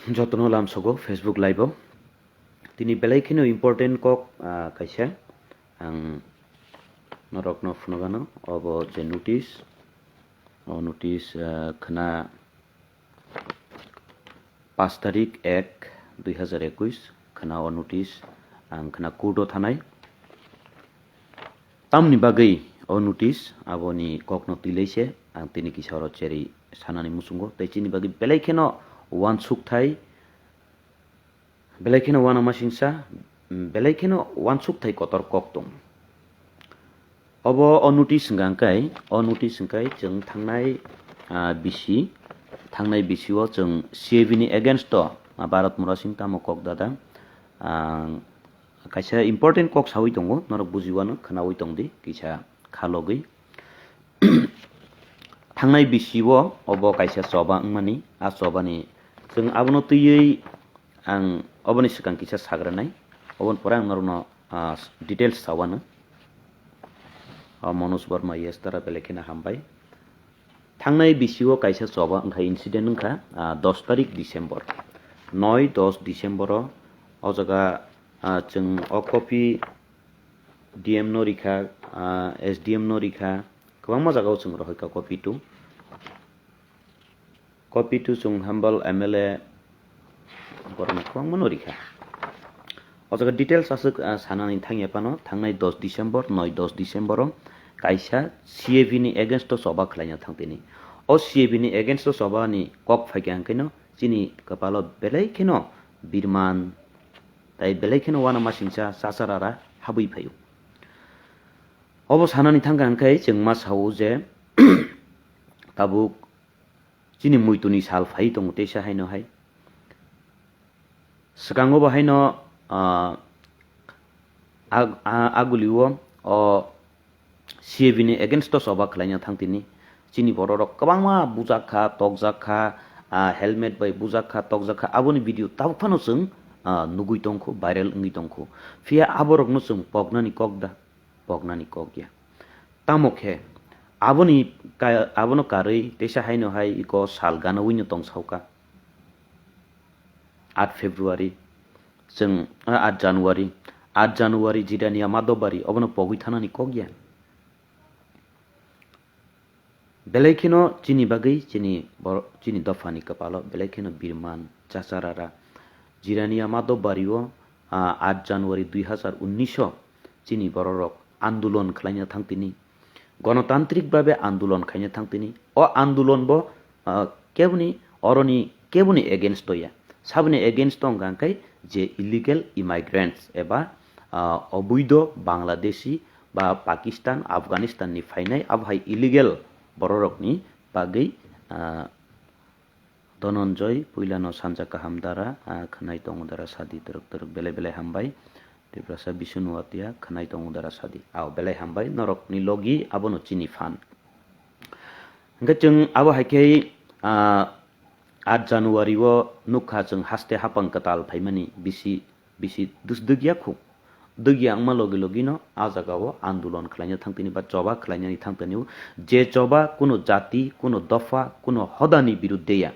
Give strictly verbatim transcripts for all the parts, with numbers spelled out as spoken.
Jotono lamsogo Facebook Live o. Tini belai kheno important kok, ah, kaisa ang norokno phunugano, obo je notice, o notice, ah, khna paanch tarik ek dui hazar ekush khna o notice ang khna court o thanai. Tamni bagwi o notice aboni kokno twilaise ang tini kisa oro cherwi sanani muchungo, tei chini bagwi belai kheno uansukthai, belai kheno uanamasingcha, belai kheno uansukthai kotor kok tong. Obo o notice hwnkha hwnkhe, o notice hwnkhe chwng thangnai, ah, bisi, thangnai bisi o chwng C A B ni against o, ah, Bharat Murasing tamo kok dada, ah, kaisa important kok sawi tongo, norok bujiwano khwnawi tongdi kisa khalogwi. Thangnai bisi o obo kaisa choba wngmani, a chobani chwng abono twiwi ang oboni swkang kisa sagranai, oboni pore ang norokno, ah, details sawano. O Manoj Verma, yes, tara belai kheno hambai. Thangnai bisi o kaisa choba wngkha, incident wngkha, ah, dos tarik December, noi dos December o, o jaga, ah, chwng o copy D M no rikha, ah, S D M no rikha, kwbangma jaga o chwng rohorkha copy two. Copy two chwng humble M L A borokno kwbangma no rikha. O jaga details aswk, ah, sanani thangya phano, thangnai dos December, noi dos December o kaisa C A B ni against o choba khwlaina thangtini. O C A B ni against o choba ni kok phaikha hwnkhe no chini kwpalo belai kheno birman, tai belai kheno uanamasingcha chacharara habwi phaio. Obo sanani thangkha hwnkhe chwng ma sao je tabuk chini muituni sal phai tongo teisa haino hai. Swkango bo haino, ah, ag-, ah, agulio o C A B ni against o choba khwlaina thangtini. Chini bororok kwbangma bujakha, tokjakha, ah, helmet bai bujakha, tokjakha. Aboni video tabuk phano chwng, ah, nugwi tongkhu, viral wngwi tongkhu. Phiya aborokno chwng poknani kok da? Poknani kok ya. Tamo khe aboni ka-, abono karwi teisa haino hai iko sal ganawi no tong sauka. Aat February, chwng, ah, aat January, aat January jirania ma dobari, obono pogwi thanani kok ya. Belai kheno chini bagwi chini bor-, chini dophani kwpalo belai kheno birman, chacharara. Jirania ma dobari o, ah, aat January dui hazar unnish o chini bororok andolon khwlaina thangtini. Gonotantrik babe andolon khaina thangtini. O andolon bo, ah, keboni, oroni keboni against o ya. Saboni against o wngkha hwnkhe je illegal immigrants eba, ah, obuido Bangladeshi ba Pakistan, Afghanistan ni phainai abo hai illegal bororokni bagwi, ah, Dhananjay, puilano sanja kaham dara, ah, khwnai tongo dara sadi twrwk twrwk belai belai hambai. Tiprasa Bisu Nuatia, khwnai tongo dara sadi. Ao belai hambai, norokni logi abono chini phan. Hwnkhe chwng abo hai khe, ah, aat January o nukha chwng haste hapang kwtal phaimani bisi bisi dus dwgya khu. Dwgya wngma logi logi no a jaga o andolon khwlaina thangtini ba choba khwlainani thangtini o. Je choba kuno jati, kuno dopha, kuno hodani birudde ya,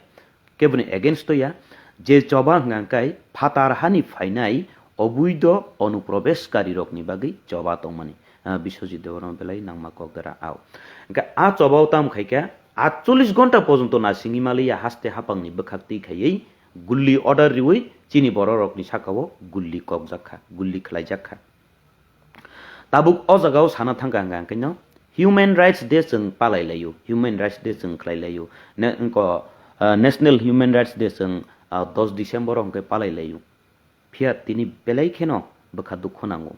keboni against o ya. Je choba hwnkha hwnkhe phatar hani phainai obuido onuprobeshkari rokni bagwi choba tongmani. Ah, Biswajit Debbarma belai nangma kok dara ao. Hwnkhe a choba o tamo khaikha, atchollish ghonta porjonto nasingwi maliya haste hapangni bwkhak twi khaiwi gulli order riwi chini bororokni sakao gulli kokjak kha, gulli khwlaijak kha. Tabuk o jagao sana thangkha hwnkha hwnkhe no Human Rights Day chwng palai laio, Human Rights Day chwng khlai laio, ne-, wngkha, ah, National Human Rights Day chwng, ah, dos December o hwnkhe palai laio. Phiya tini belai kheno bwkha dukhu nango.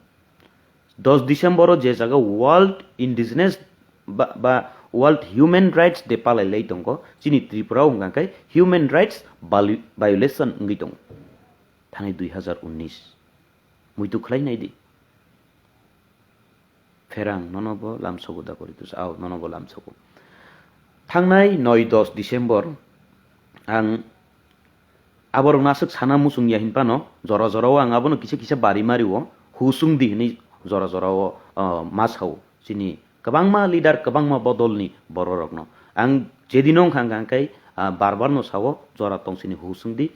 Dos December o je jaga World Indigenous ba, ba World Human Rights Day palai lai tongo, chini Tripura o hwnkha khe human rights vali-, violation wngwi tongo. Thani dui hazar unnish. Muitu khlai nai di. Pherang, nono bo lamsogo da kori tusa, ao, nono bo lamsogo. Thangnai noi dos December, ang aborokno aswk sana muchung ya hinphano, jora jorao ang abono kisa kisa bari mario, husung di hinwi jora jorao, ah, ma sao. Chini kwbangma leader, kwbangma bodolni bororokno. Ang jedino wngkha, hwnkha khe, ah, bar barno sao, jora tong sini husung di.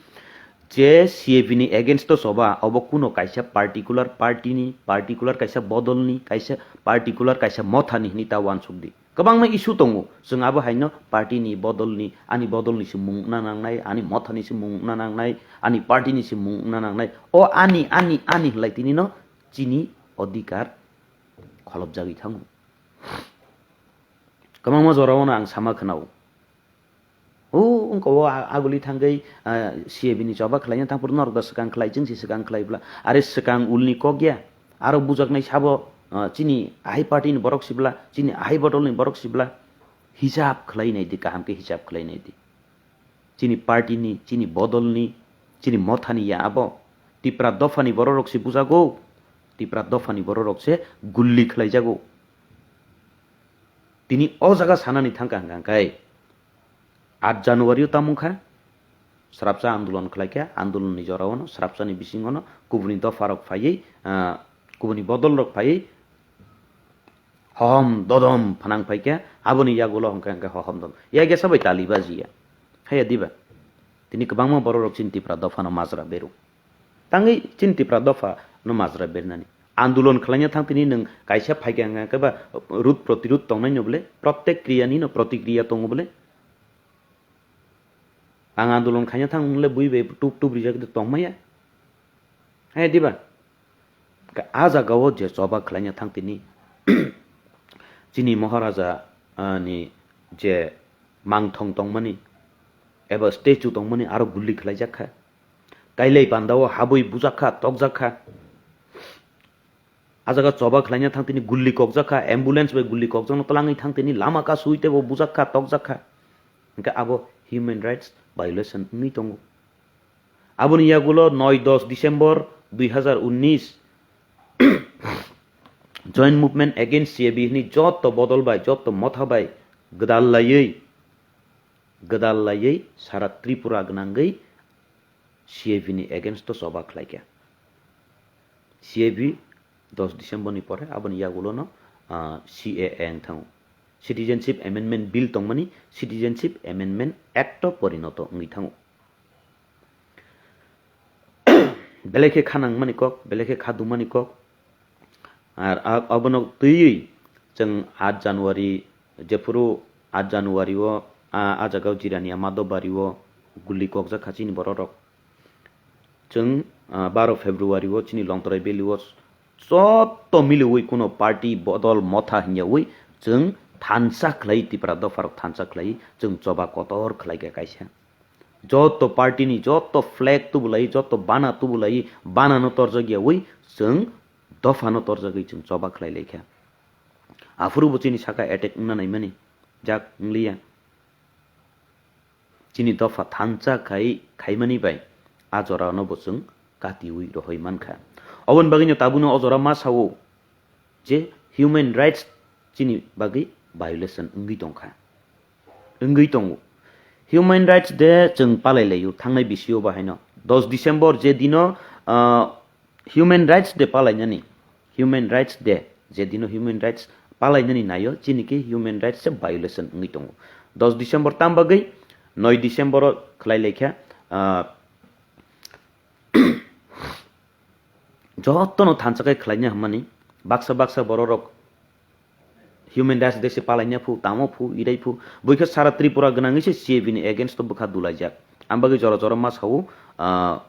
je C A B ni against o choba, obo kuno kaisa particular party ni, particular kaisa bodol ni, kaisa particular kaisa motha ni hinwi ta uansuk di. Kwbangma issue tongo, chwng abo haino party ni bodol ni, ani bodol ni se mung wngna nangnai, ani motha ni se mung wngna nangnai, ani party ni se mung wngna nangnai. O ani, ani, ani hinlai tini no chini odhikar kholopjagwi thango. Kwbangma jorao no ang sama khwnao. O wngkha o a-, aguli thangwi, ah, C A B ni choba khlaina thangphuru norok da swkang khlai, chwng se swkang khlai bla. Are swkang ulni kok ya. Aro bujaknai sabo, ah, chini ahai party ni borok sibla, chini ahai bodol ni borok sibla. Hisab khlai nai di, kaham khe hisab khlai nai di. Chini party ni, chini bodol ni, chini motha ni ya abo. Tipra dopha ni borok rok se bujago. Tipra dopha ni borok rok se gulli khlai jago. Tini o jaga sanani thangkha hwnkha hwnkhe, aat January o tamo wngkha, srapsa andolon khlaikha, andolon ni jorao no, srapsa ni bisingo no kubuni dopha rok phaiwi, ah, kubuni bodol rok phaiwi, hohom dodom phnang phaikha, aboni yagulo hwnkha hwnkhe hohom dodom. Yakesa bai tali bajiya. Haiya diba? Tini kwbangma borok rok chini Tipra dopha no majra beru. Tangwi chini Tipra dopha no majra bernani. Andolon khlaina thang tini nwng kaisa phaikha hwnkha khe ba rud protirud tongnai no bole, protek kriya ni no protikriya tongo bole. Ang andolon khaina thang le bui bai tup tup rijak de tongmaya. Hai diba? Ka-, a jaga o je choba khlaina thang tini chini Maharaja, ah, ni je mangthong tongmani eba statue tongmani aro gulli khlaijak kha. Kailai panda o habwi bujak kha, tokjak kha. A jaga choba khlaina thang tini gulli kokjak kha, ambulance bai gulli kokjakno twlangwi thang tini lama kasui teibo bujak kha, tokjak kha. Hwnkhe abo human rights violation wngwi tongo. Aboni yagulo noi dos December dui hazar unnish Joint Movement Against C A B hwnwi jotto bodol bai, jotto motha bai gwdal laiwi, gwdal laiwi sara Tripura gwnangwi C A B ni against o choba khlaikha. C A B dos December ni pore aboni yagulo no, ah, C A A wng thango. Citizenship Amendment Bill tongmani Citizenship Amendment Act o porinoto wngwi thango. Belai khe kha nangmani kok, belai khe kha dumani kok. Ar a-, abono twiwi chwng aat January, jephuru aat January o a, a jaga o Jirania Madhobari o guli kokjak kha chini borok rok. Chwng, ah, baro February o chini Longtrai Valley o jotto miliwi kuno party bodol motha hinyawi chwng thansa khlai Tipra dopha rok thansa khlai chwng choba kotor khlai kha kaisa. Jotto party ni jotto flag tubulai, jotto bana tubulai, bana no torjak yawi chwng dopha no torjagwi chwng choba khlai lai kha. Aphuru bo chini saka attack wngna naimani jak wngliya. Chini dopha thansa khai, khaimani bai a jora no bo chwng katiwi rohoi mankha. Oboni bagwino tabukno o jora ma sao je human rights chini bagwi violation wngwi tongkha. Wngwi tongo. Human Rights Day chwng palai laio thangnai bisio bo haino. Dos December je dino, ah, Human Rights Day palainani, Human Rights Day je dino human rights palainani naio, chini khe human rights se violation wngwi tongo. Dos December tam bagwi noi December o khlai lai kha, ah, jotono thansa khe khlaina hwnmani baksa baksa borok rok Human Rights Day se palaina phu, tamo phu, irai phu, bui khe sara Tripura gwnangwi se C A B ni against o bwkha dulaijak. Ang bagwi jora jora ma sao, ah,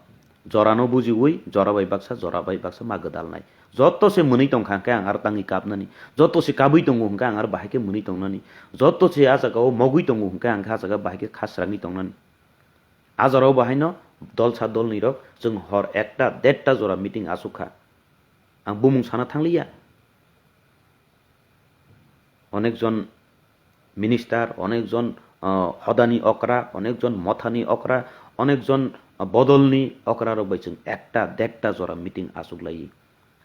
jora no bujiwi, jora bai baksa, jora bai baksa ma gwdalnai. Joto se mwnwi tongkha hwnkhe ang aro tangwi kapnani. Joto se kabwi tongo hwnkhe ang aro bahai khe mwnwi tongnani. Joto se a jaga o mogwi tongo hwnkhe ang khe a jaga bahai khe kha srangwi tongnani. A jora o bahaino dol sa dol ni rok chwng hor ekta, derta jora meeting asuk kha. Ang bumung sana thangliya. Onek jon minister, onek jon, ah, hodani okra, onek jon mothani okra, onek jon, ah, bodolni okra rok bai chwng ekta, derta jora meeting asuk lai.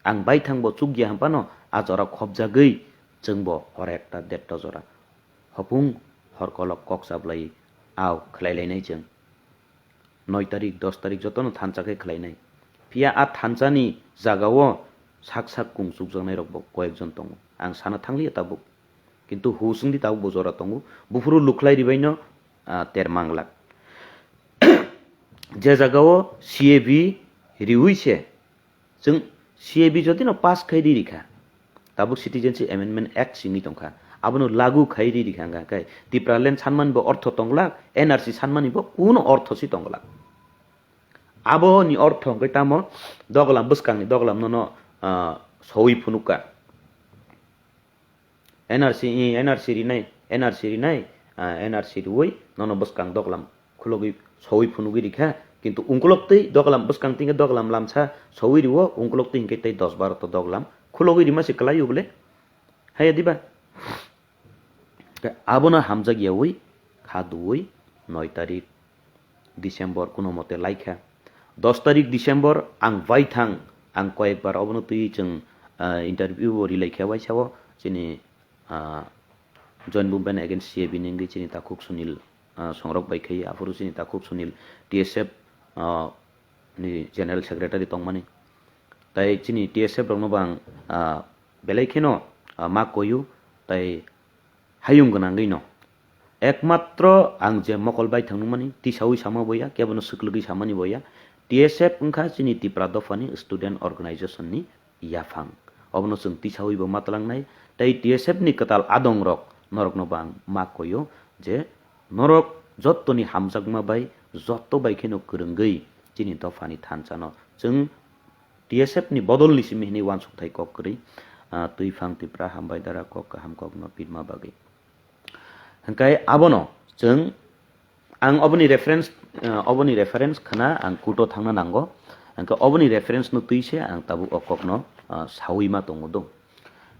Ang baithang bo chukya hwnphano a jora khopjagwi chwngbo hor ekta, derta jora. Hopung hor kolok kok chablai au khlai lainai chwng. Noi tarik, dos tarik jotono thansa khe khlainai. Phiya a thansani jagao sak sak kung chukjaknai rokbo koyekjon tongo. Ang sana thangliya tabuk. Kintu husungdi tabukbo jora tongo. Buphuru lukhlai ribaino, ah, ter manglak. je jagao C A B riwi se, chwng C A B jodi no pass khai ri rikha, tabuk Citizenship Amendment Act simi tongkha, abono lagu khai ri rikha, hwnka khe Tipraland sanmani bo ortho tongglak, N R C sanmani bo kuno ortho si tongglak. Aboni ortho hwnkhe tamo, doglam bwskangni doglam nono, ah, sowi phunukha. N R C, i, N R C rinai, N R C rinai, ah, N R C riwi nono bwskang doglam khulogwi sowi phunugwi rikha, kintu ungkulok twi doglam bwskang tingkhe doglam lamsa sowi riwo, ungkulok twi hinkhe tei dos baro to doglam khulogwi rima se kwlaio bole. Haiya diba? Abono hamjak yawi kha duwi noi tarik December kuno mote laikha. Dos tarik December ang baithang, ang koyekbar obono twi chwng, ah, interview bo rilaikha waisa o chini, ah, Joint Movement Against C A B ni wngwi chini takhuk Sunil, ah, songrok bai khai, aphuru chini takhuk Sunil T S F, ah, ni General Secretary tongmani. Tai chini T S F rokno bo ang, ah, belai kheno, ah, ma koyu, tai hayung gwnangwi no. Ekmatro ang je mokol bai thang nukmani, tisawi sama boya, kebono swklwgwi samani boya, T S F wngkha chini Tipra dophani student organization ni yaphang. Obono chwng tisawi bo ma twlangnai, tei T S F ni kwtal adong rok norokno bo ang ma koyo je norok jottoni hamjakma bai, jotto bai kheno kwrwngwi chini dophani thansa no chwng T S F ni bodol ni simi hinwi uansukthai kok kwrwi, ah, twiphang Tipra hambai dara kok kaham kok no pirma bagwi. Hwnkhe abono chwng, ang oboni reference, ah, oboni reference khna ang court o thangna nango. Hwnkhe oboni reference no twi se ang tabuk o kok no, ah, sawi ma tongo do.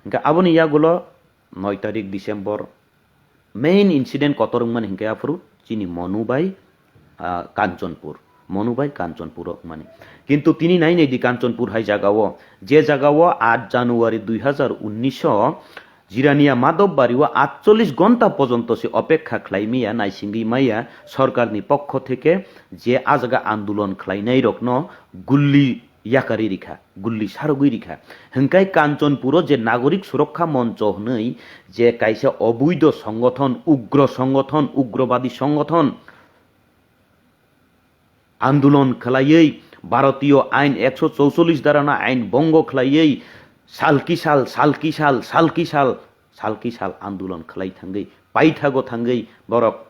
Hwnkhe aboni yagulo noi tarik December main incident kotor wngmani hinkhe aphuru chini Monu bai, ah, Kanchanpur. Monu bai Kanchanpur o wngmani. Kintu tini nai nai di Kanchanpur hai jaga o, je jaga o aat January dui hazar unnish o Jirania Madhobari o atchollish gonta porjonto se opekha khlai maya, naisingwi maya, sorkar ni pokho theke je a jaga andolon khlai nai rok no gulli yakarwi rikha, gulli sarogwi rikha. Hwnkhe Kanchanpuro je Nagorik Surokha Moncho hwnwi je kaisa oboido songothon, ugro songothon, ugrobadi songothon andolon khlaiwi, Bharatiyo Ain ekso chouchollish darano ain bongo khlaiwi, salki sal, salki sal, salki sal, salki sal andolon khlai thangwi, paithago thangwi borok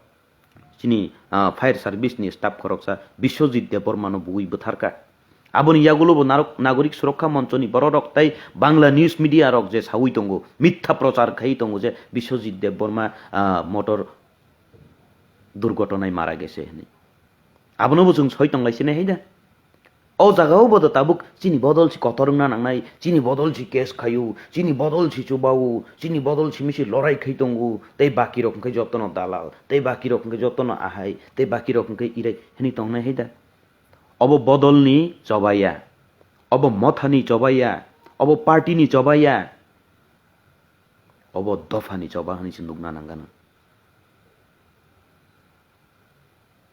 chini, ah, fire service ni staff khoroksa Biswajit Debbarma no bui bwtharkha. Aboni yagulo bo narok-, Nagorik Surokha Moncho ni borok rok tei Bangla news media rok je sawi tongo, mitha prochar khai tongo je Biswajit Debbarma, ah, motor durghotonai mara gese hwnwi. Abono bo chwng soi tonglai sinai hai da. O jaga o bo da tabuk chini bodol si kotor wngna nangnai, chini bodol si case khayu, chini bodol si chubau, chini bodol si misi lorai khai tongo, tei baki rok hwnkhe jotono dalal, tei baki rok hwnkhe jotono ahai, tei baki rok hwnkhe irai hwnwi tongnai hai da. Obo bodol ni chobaiya, obo motha ni chobaiya, obo party ni chobaiya, obo dopha ni choba hwnwi se nukna nangano.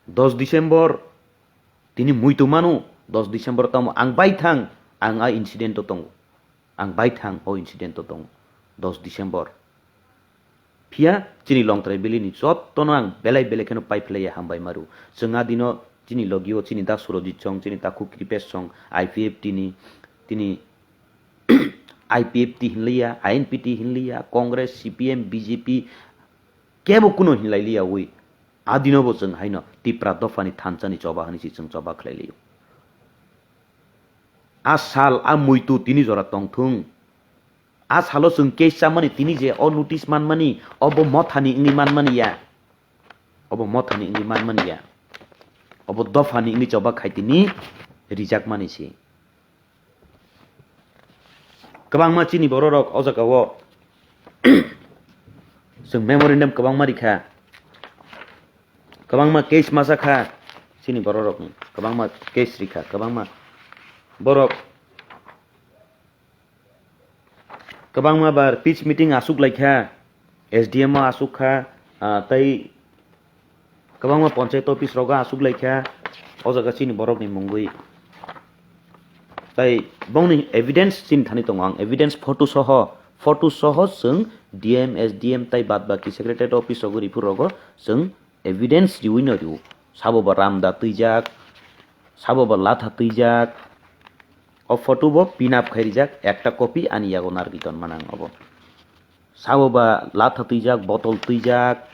Dos December tini muitu manu, dos December tamo ang baithang, ang a incident o tongo. Ang baithang o incident o tongo. Dos December. Phiya chini Longtrai Valley ni jottono ang belai belai kheno paiphlaiya hambai maru. Chwng a dino chini logio chini da Surojit song, chini takhuk Kripesh song, I P F T ni, tini I P F T hinliya, I N P T hinliya, Congress, C P M, B J P, kebo kuno hinlai liya wi. Adino bo chwng haino Tipra dophani thansa ni choba hwnwi se chwng choba khlai liyo. A sal, a muitu tini jora tongthung. A salo chwng case chamani tini je o notice manmani, obo mothani wngwi manmani ya. Obo mothani wngwi manmani ya. Obo dophani wngwi choba khai tini rijakmani se. Kwbangma chini bororok o jaga o chwng memorandum kwbangma rikha, kwbangma case masa kha chini bororokni, kwbangma case rikha, kwbangma borok kwbangma bar pitch meeting aswk laikha, S D M o aswk kha, ah, tei kwbangma panchayat office rogo aswk laikha, o jaga chini borokni mungwi. Tai bongni evidence chini thani tongo ang, evidence photo soho, photo soho chwng D M, S D M tai bad baki secretariat office rogo riphu rogo chwng evidence riwi no rw. Sabo ba ramda twijak, Sabo ba latha twijak. O photo bo pin up khai rijak, ekta copy ani yago narwgwi tonmani ang obo. Sabo ba latha twijak, botol twijak.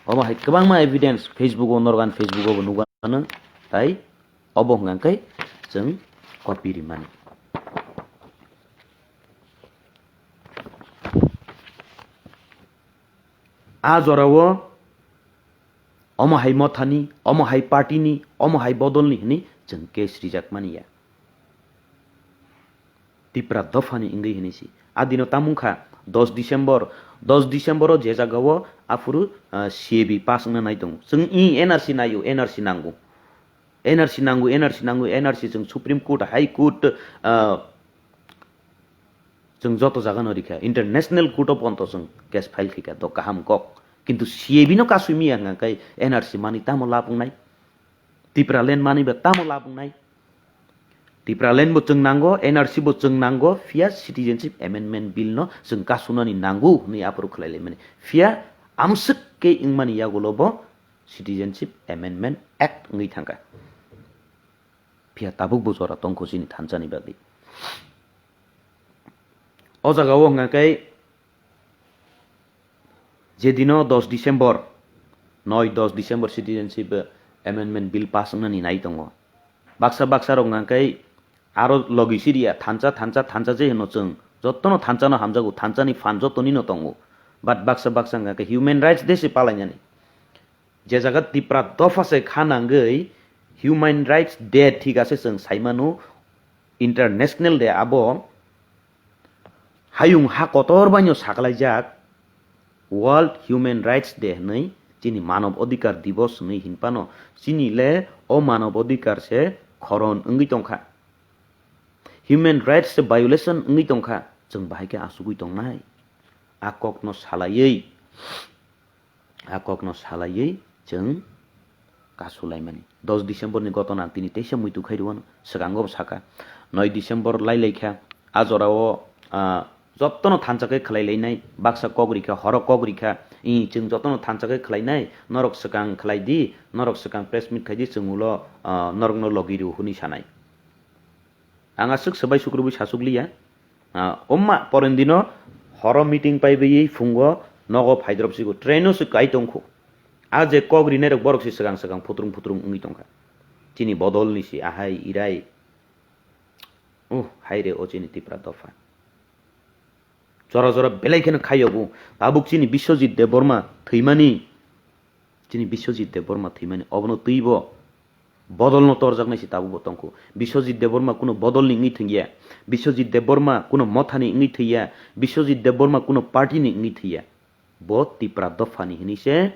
Omo hai kwbangma evidence Facebook o norok ani Facebook o bo nugano, tai obo hwnka khe chwng copy rimani. A jorao omo hai mothani, omo hai party ni, omo hai bodol ni hwnwi chwng case rijak mani ya. Tipra dopha ni wngwi hwnwi si. A dino tamo wngkha dos December, dos December o je jaga o aphuru, ah, C A B pass wngna nai tongo. Chwng i N R C naio, N R C nango. N R C nango, N R C nango, N R C chwng Supreme Court, High Court, ah, chwng joto jaga no rikha, international court o ponto chwng case file khaikha, do kaham kok. Kintu C A B no kasui miya hwnka khe N R C mani tamo lab wngnai? Tipraland mani ba tamo lab wngnai? Tipraland bo chwng nango, N R C bo chwng nango, phiya Citizenship Amendment Bill no chwng kasunani nango hwnwi aphuru khlai laimani. Phiya amswk khe wngmani yagulo bo Citizenship Amendment Act wngwi thangkha. Phiya tabuk bo jora tongkho chini thansa ni bagwi. O jaga o hwnka khe je dino dos December, noi dos December Citizenship Amendment Bill pass wngnani nai tongo. Baksa baksa rok hwnka khe aro logi siriya thansa, thansa, thansa je hwno chwng. Jottono thansa no hamjago, thansa ni phan jotto ni no tongo. But baksa baksa hwnka khe human rights de se palainani. Je jaga Tipra dopha se kha nangwi Human Rights Day thik ase chwng saimano, International Day abo hayung ha kotor baino saklaijak World Human Rights Day hwnwi, chini Manob Adhikar Dibosh hwnwi hinphano chini le o Manob Adhikar se khoron wngwi tongkha. Human rights se violation wngwi tongkha, chwng bahai khe asugwi tongnai? A kokno salaiwi, a kokno salaiwi chwng kasulaimani. Dos December ni gotona ang tini teisa muitu khai rwano, swkango bo saka. Noi December lai lai kha, a jorao, ah, jottono thansa khe khlai lainai, baksa kok rikha, horo kok rikha, i chwng jottono thansa khe khlainai, norok swkang khlai di, norok swkang press meet khai di, chwng ulo, ah, norokno logi rw hwnwi sanai. Ang aswk swbai sukrubwi sasuk liya. Ah, omma porendino horo meeting paibawi phungo nogo phaidrop sigo, traino se kai tongkho. A je kok rinai rok borok se swkang swkang phutrung phutrung wngwi tongkha. Chini bodol ni si ahai irai. Uh, hai re o chini Tipra dopha. Jora jora belai kheno khayogo. Tabuk chini Biswajit Debbarma thwimani, chini Biswajit Debbarma thwimani obono twibo bodolno torjaknai se tabukbo tongkho. Biswajit Debbarma kuno bodolni wngwi thwngya. Biswajit Debbarma kuno mothani wngwi thwngya. Biswajit Debbarma kuno partyni wngwi thwngya. Bo Tipra dophani hwnwi se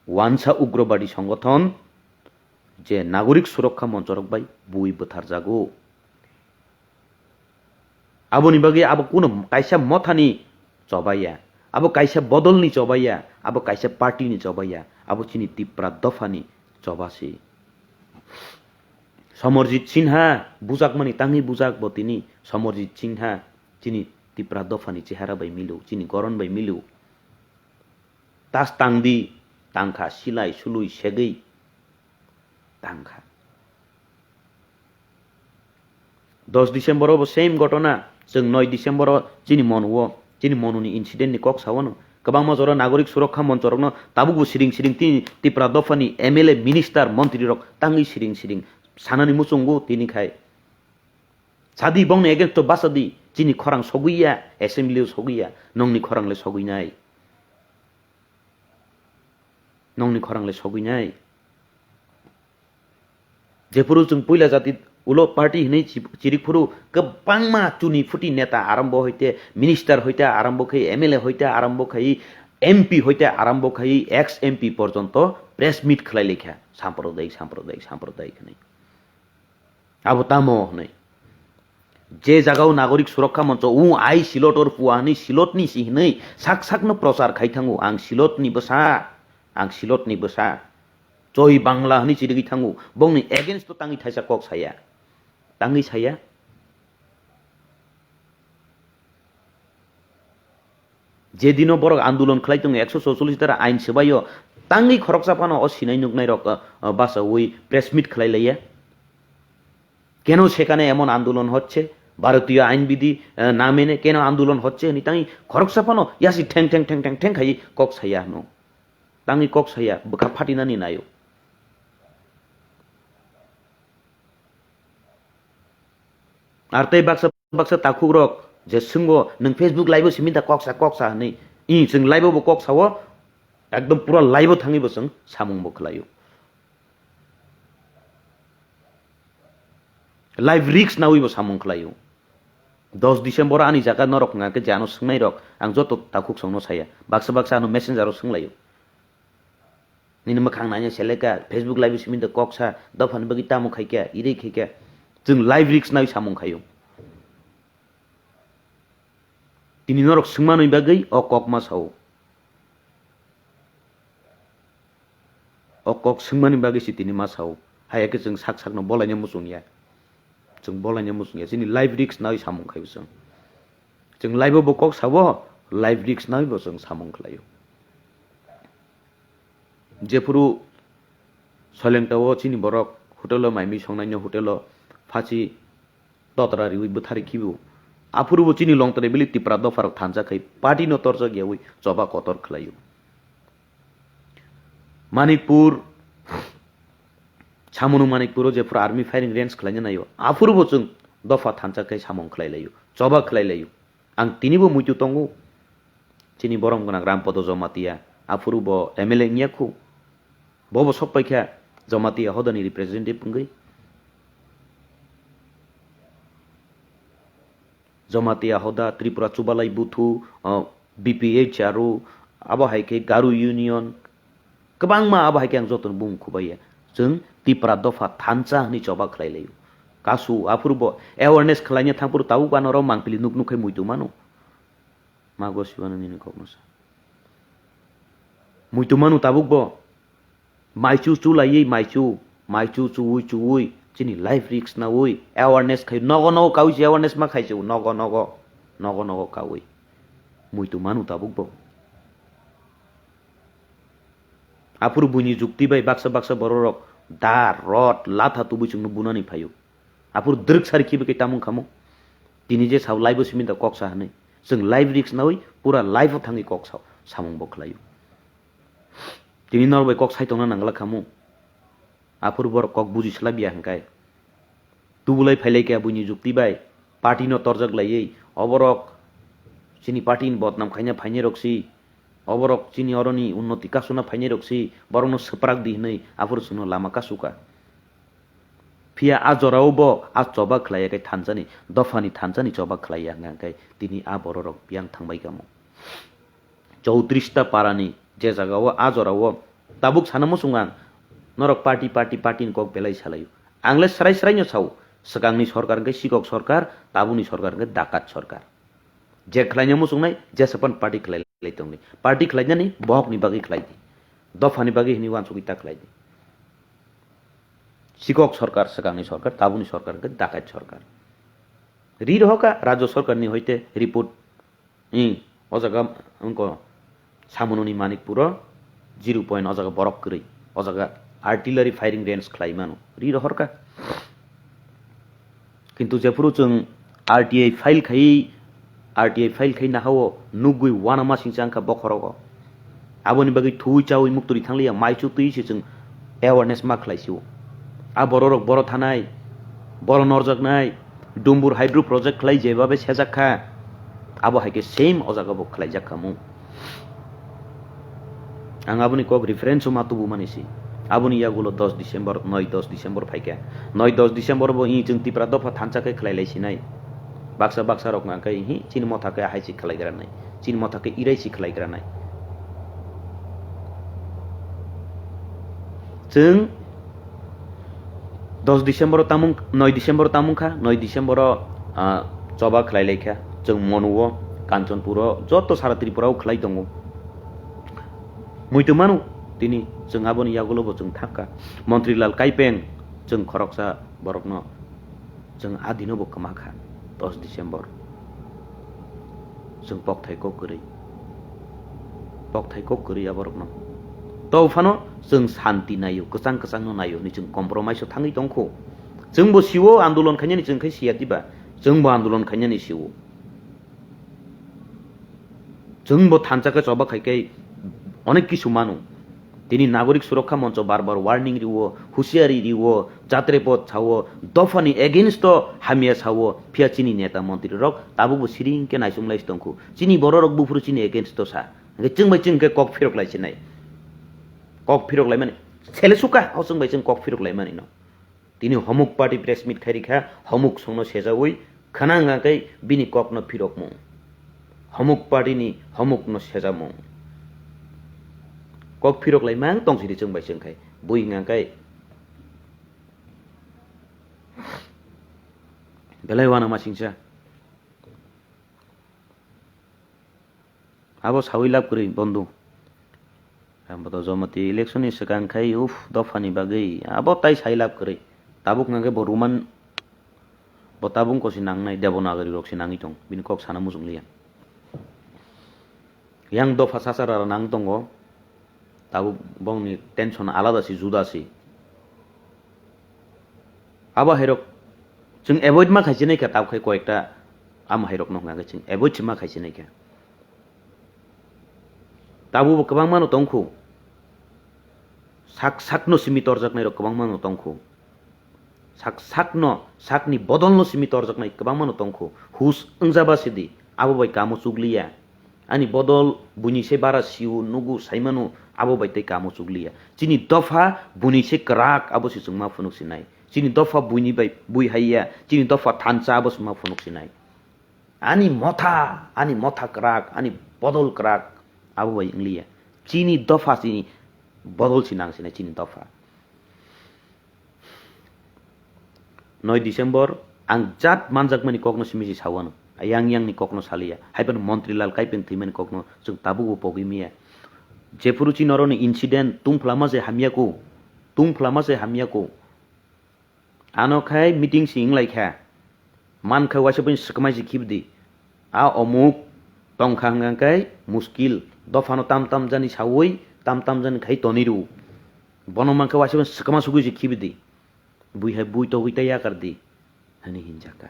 wansa ugrobadi songothon je Nagorik Surokha Monchorok bai bui bwtharjago. Aboni bagwi abo kuno kaisa mothani chobaiya, abo kaisa bodolni chobaiya, abo kaisa partyni chobaiya, abo chini Tipra dophani chobasi. Samarjit Sinha bujakmani tangwi bujak bo tini, Samarjit Sinha chini Tipra dophani chehara bai milu, chini goron bai milu. Tas tangdi, tangkha, silai, sului, segwi tangkha. Dos December o bo same gotona, chwng noi December o chini Monu o, chini Monu ni incident ni kok sawano. Kwbangma jora Nagorik Surokha Monchorokno tabukbo siring siring tini Tipra dophani M L A, minister, montri rok tangwi siring siring sanani muchungo tini khai. Sadi bongni against o basa di, chini khorang sogwi ya, assembly o sogwi ya, nongni khorang le sogwi nai. Nongni khorang le sogwi nai. Jephuru chwng puila jati ulo party hinwi chi-, chirik phuru kwbangma chuni phuti neta arambo hoite, minister hoite arambo khai, M L A hoite arambo khai, M P hoite arambo khai, ex M P porjonto press meet khlai laikha. Samprodayik, samprodayik, samprodayik hinwi. Abo tamo hwnwi. Je jagao Nagorik Surokha Moncho, u ai silot or pua hwnwi silotni si hwnwi sak sakno prochar khai thango, "Ang silotni bwsa, ang silotni bwsa." Joi Bangla hwnwi chirigwi thango, bongni against o tangwi thaisa kok saya. Tangwi saya. Je dino borok andolon khlai tongo, ekso socholish dara ain swbaio, Tangwi khoroksa phano o sinai nuknai rok, ah, ah, bachaui press meet khlai laiya. কেন সেখানে এমন আন্দোলন হচ্ছে? ভারতীয় আইনবিধি, আহ, না মেনে কেন আন্দোলন হচ্ছে? Hwnwi tangwi khoroksa phano yasi theng theng theng theng theng khai kok saya hwno. Tangwi kok saya, bwkha phatinani naio. Ar tei baksa baksa takhuk rok je swngo, "Nwng Facebook live o simi da koksa koksa," hwnwi. I, chwng live o bo kok sao, ekdom pura live o thangwi bo chwng samung bo khlaio. Life risk nawi bo samung khlaio. Dos December ani jaga norok hwnga khe je ano swngnai rok, ang joto takhuk songno saya. Baksa baksa ano messenger o swnglaio. Nini mwkhang naina seleka, Facebook live simi da koksa, dophani bagwi tamo khaikha, irei khaikha. Chwng life risk nawi samung khaio. Tini norok swngmanwi bagwi o kok ma sao. O kok swngmani bagwi se tini ma sao. Haiya khe chwng sak sakno bolaina muchung ya. Chwng bolaina muchung ya. Chini life risk nawi samung khaio chwng. Chwng life o bo kok sao, life risk nawi bo chwng samung khlaio. Jephuru Soilengta o chini borok hotel o mai mui songnaino hotel o phachi totra riwi bwthari khibo. Aphuru bo chini Longtrai bili Tipra dopharok thansa khai party no torjak yawi choba kotor khlaio. Manikpur, Samunu Manikpuro jephuru army firing range khlaina naio, aphuru bo chwng dopha thansa khai samung khlai laio, choba khlai laio. Ang tinibo muitu tongo. Chini borom gwnang Rampodo Jomatia, aphuru bo M L A wngya khu. Bo bo sok paikha Jomatia hodani representative wngwi. Jomatia hoda, Tripura Chubalai Buthu, o, B P H R O, abo hai khe Garo Union, kwbangma abo hai khe ang jotono bumung khubaiya. Chwng Tipra dopha thansa hwnwi choba khlai laio. Kasu, aphuru bo awareness khlaina thangphuru tabuk ano oro mangpili nuk nuk khai muitu mano. Mago siwano nini kokno sa. Muitu mano tabuk bo. Maichu chu laiwi maichu, maichu chuwi chuwi, chini life risk nawi, awareness khai, nogo nogo kawi se awareness ma khai se, nogo nogo, nogo nogo kawi. Muitu manu tabuk bo. Aphuru buini jukti bai baksa baksa bororok da, rod, latha tubui chwngno bunani phaio. Aphuru drwk sari khibi khe tamung khamo. Tini je sao live o simi da kok sa hwnwi. Chwng life risk nawi pura live o thangwi kok sao, samung bo khlaio. Tini norok bai kok sai tongna nangla khamu. Aphuru borok kok buji slabya hwnkhe. Tubulai phailai kha buini jukti bai. Party no torjak laiwi. Oborok chini party ni bodnam khaina phainai rok si. Oborok chini oroni unnoti kasuna phainai rok si. Borok no swprak di hwnwi aphuru chwngno lama kasuka. Phiya a jorao bo a choba khlaiya khe thansani, dophani thansani choba khlaiya hwnka hwnkhe tini a bororok biyang thangbai kamo. Chowtrista parani je jagao a jorao tabuk sana muchung ang, norok party, party, party ni kok belai salaio. Ang le srai srai no sao, swkangni sorkar hwnkhe sikok sorkar, tabukni sorkar hwnkhe dakat sorkar. Je khlaina muchungnai, jesa pan party khlai lai tongdi. Party khlainani bohokni bagwi khlai di. Dophani bagwi hwnwi uansugwi ta khlai di. Sikok sorkar, swkangni sorkar, tabukni sorkar hwnkhe dakat sorkar. Ri rohorkha Rajya sorkarni hoite report, i, o jaga wngkha Samununi Manikpuro zero point, o jaga borok kwrwi, o jaga artillery firing range khlai mano, ri rohorkha. Kintu jephuru chwng R T I file khai, R T I file khai nahao nugwi uanama singcha wngkha bokhorogo. Aboni bagwi thuwi chawi muktwi thangliya, maichu twi se chwng awareness ma khlai sio. A bororok boro thanai, boro norjaknai, Dumbur hydro project khlai jebabe sejak kha, abo hai khe same o jaga bo khlaijak kha mung. Ang aboni kok reference o ma tubu mani si. Aboni yagulo dos December, noi dos December phaikha. Noi dos December bo hi chwng Tipra dopha thansa khe khlai lai sinai. Baksa baksa rok hwnkha khe hi chini motha khe ahai si khlai gra nai. Chini motha khe irai si khlai gra nai. Chwng dos December o tamung, noi December o tamung kha, noi December o, ah, choba khlai lai kha. Chwng Monuo, Kanchanpur o, joto sara Tripura o khlai tongo. Muitu manu tini chwng aboni yagulo bo chwng thangkha. Montri Lal Kaipeng chwng khoroksa borokno chwng a dino bo kwma kha, dos December. Chwng pokthai kok kwrwi, pokthai kok kwrwi aborokno. To phano chwng santi naio, kwchang kwchangno naio, ni chwng compromise o thangwi tongkhu. Chwngbo siwo andolon khainani chwng khai siya diba, chwngbo andolon khainani siwo. Chwngbo thansa khe choba khai khe onek kisu manu. Tini Nagorik Surokha Moncho bar bar warning riwo, husiari riwo, jatre pod sawo, dophani against o hamya sawo, phiya chini neta montri rok tabukbo siring khe naisung lai tongkhu. Chini bororok buphuru chini against o sa. Hingke chwng bai chwng khe kok phirok lai sinai. Kok phirok lai mani. Sele suka, o chwng bai chwng kok phirok lai mani no. Tini homuk party press meet khai rikha, homuk songno sejawi, khana hwnga khe bini kokno phirokmung. Homuk party ni homukno sejamung. Kok phirok lai mang tong sidi chwng bai chwng khai. Bui hwnga khe. Belai wana masingsa. Abo sawi lab kwrwi, bondhu. Ang bodo jomati election ni swkang khai, uff, dophani bagwi. Abo tai sai lab kwrwi. Tabuk hwnkhe bo Roman, bo tabuk kosi nangnai, Devanagari rok se nangwi tong. Bini kok sana muchung liya. Yang dopha sasara nang tongo. Tabuk bongni tension alada si, juda si. Abo hairok chwng avoid ma khaisi naikha, tabuk khai koyekta ama hairok no hwnka khe chwng avoid se ma khaisi naikha. Tabuk bo kwbangma no tongkhu. Sak sakno simi torjaknai rok kwbangma no tongkhu. Sak sakno, sakni bodolno simi torjaknai kwbangma no tongkhu. Hus wngjaba sidi, abo bai kamo chukliya. Ani bodol buini se bara siu nugu saimano abo bai tei kamo chukliya. Chini dopha buini se kwrak abo se chwngma phunuk sinai. Chini dopha buini bai bui haiya, chini dopha thansa abo se ma phunuk sinai. Ani motha, ani motha kwrak, ani bodol kwrak abo bai wngliya. Chini dopha chini bodol si nang sinai chini dopha. Noi December, ang jat manjakmani kokno simi si sawano. Yang yang ni kokno saliya. Haiphano Montri Lal Kaipeng thwimani kokno chwng tabukbo pogwi miya. Jephuru chini oro ni incident tungphlama se hamya ko, tungphlama se hamya ko. Ano khai meeting si wng lai kha. Man khai waisa bini swkmai si khibidi. A omuk tong kha hwnka khe muskil. Dophano tam tam jani sawi, tam tam jani khai toni rw. Bono mankhe waisa swkma sugui se khibidi. Bui hai bui togwi tei yakar di, hwnwi hinjak kha.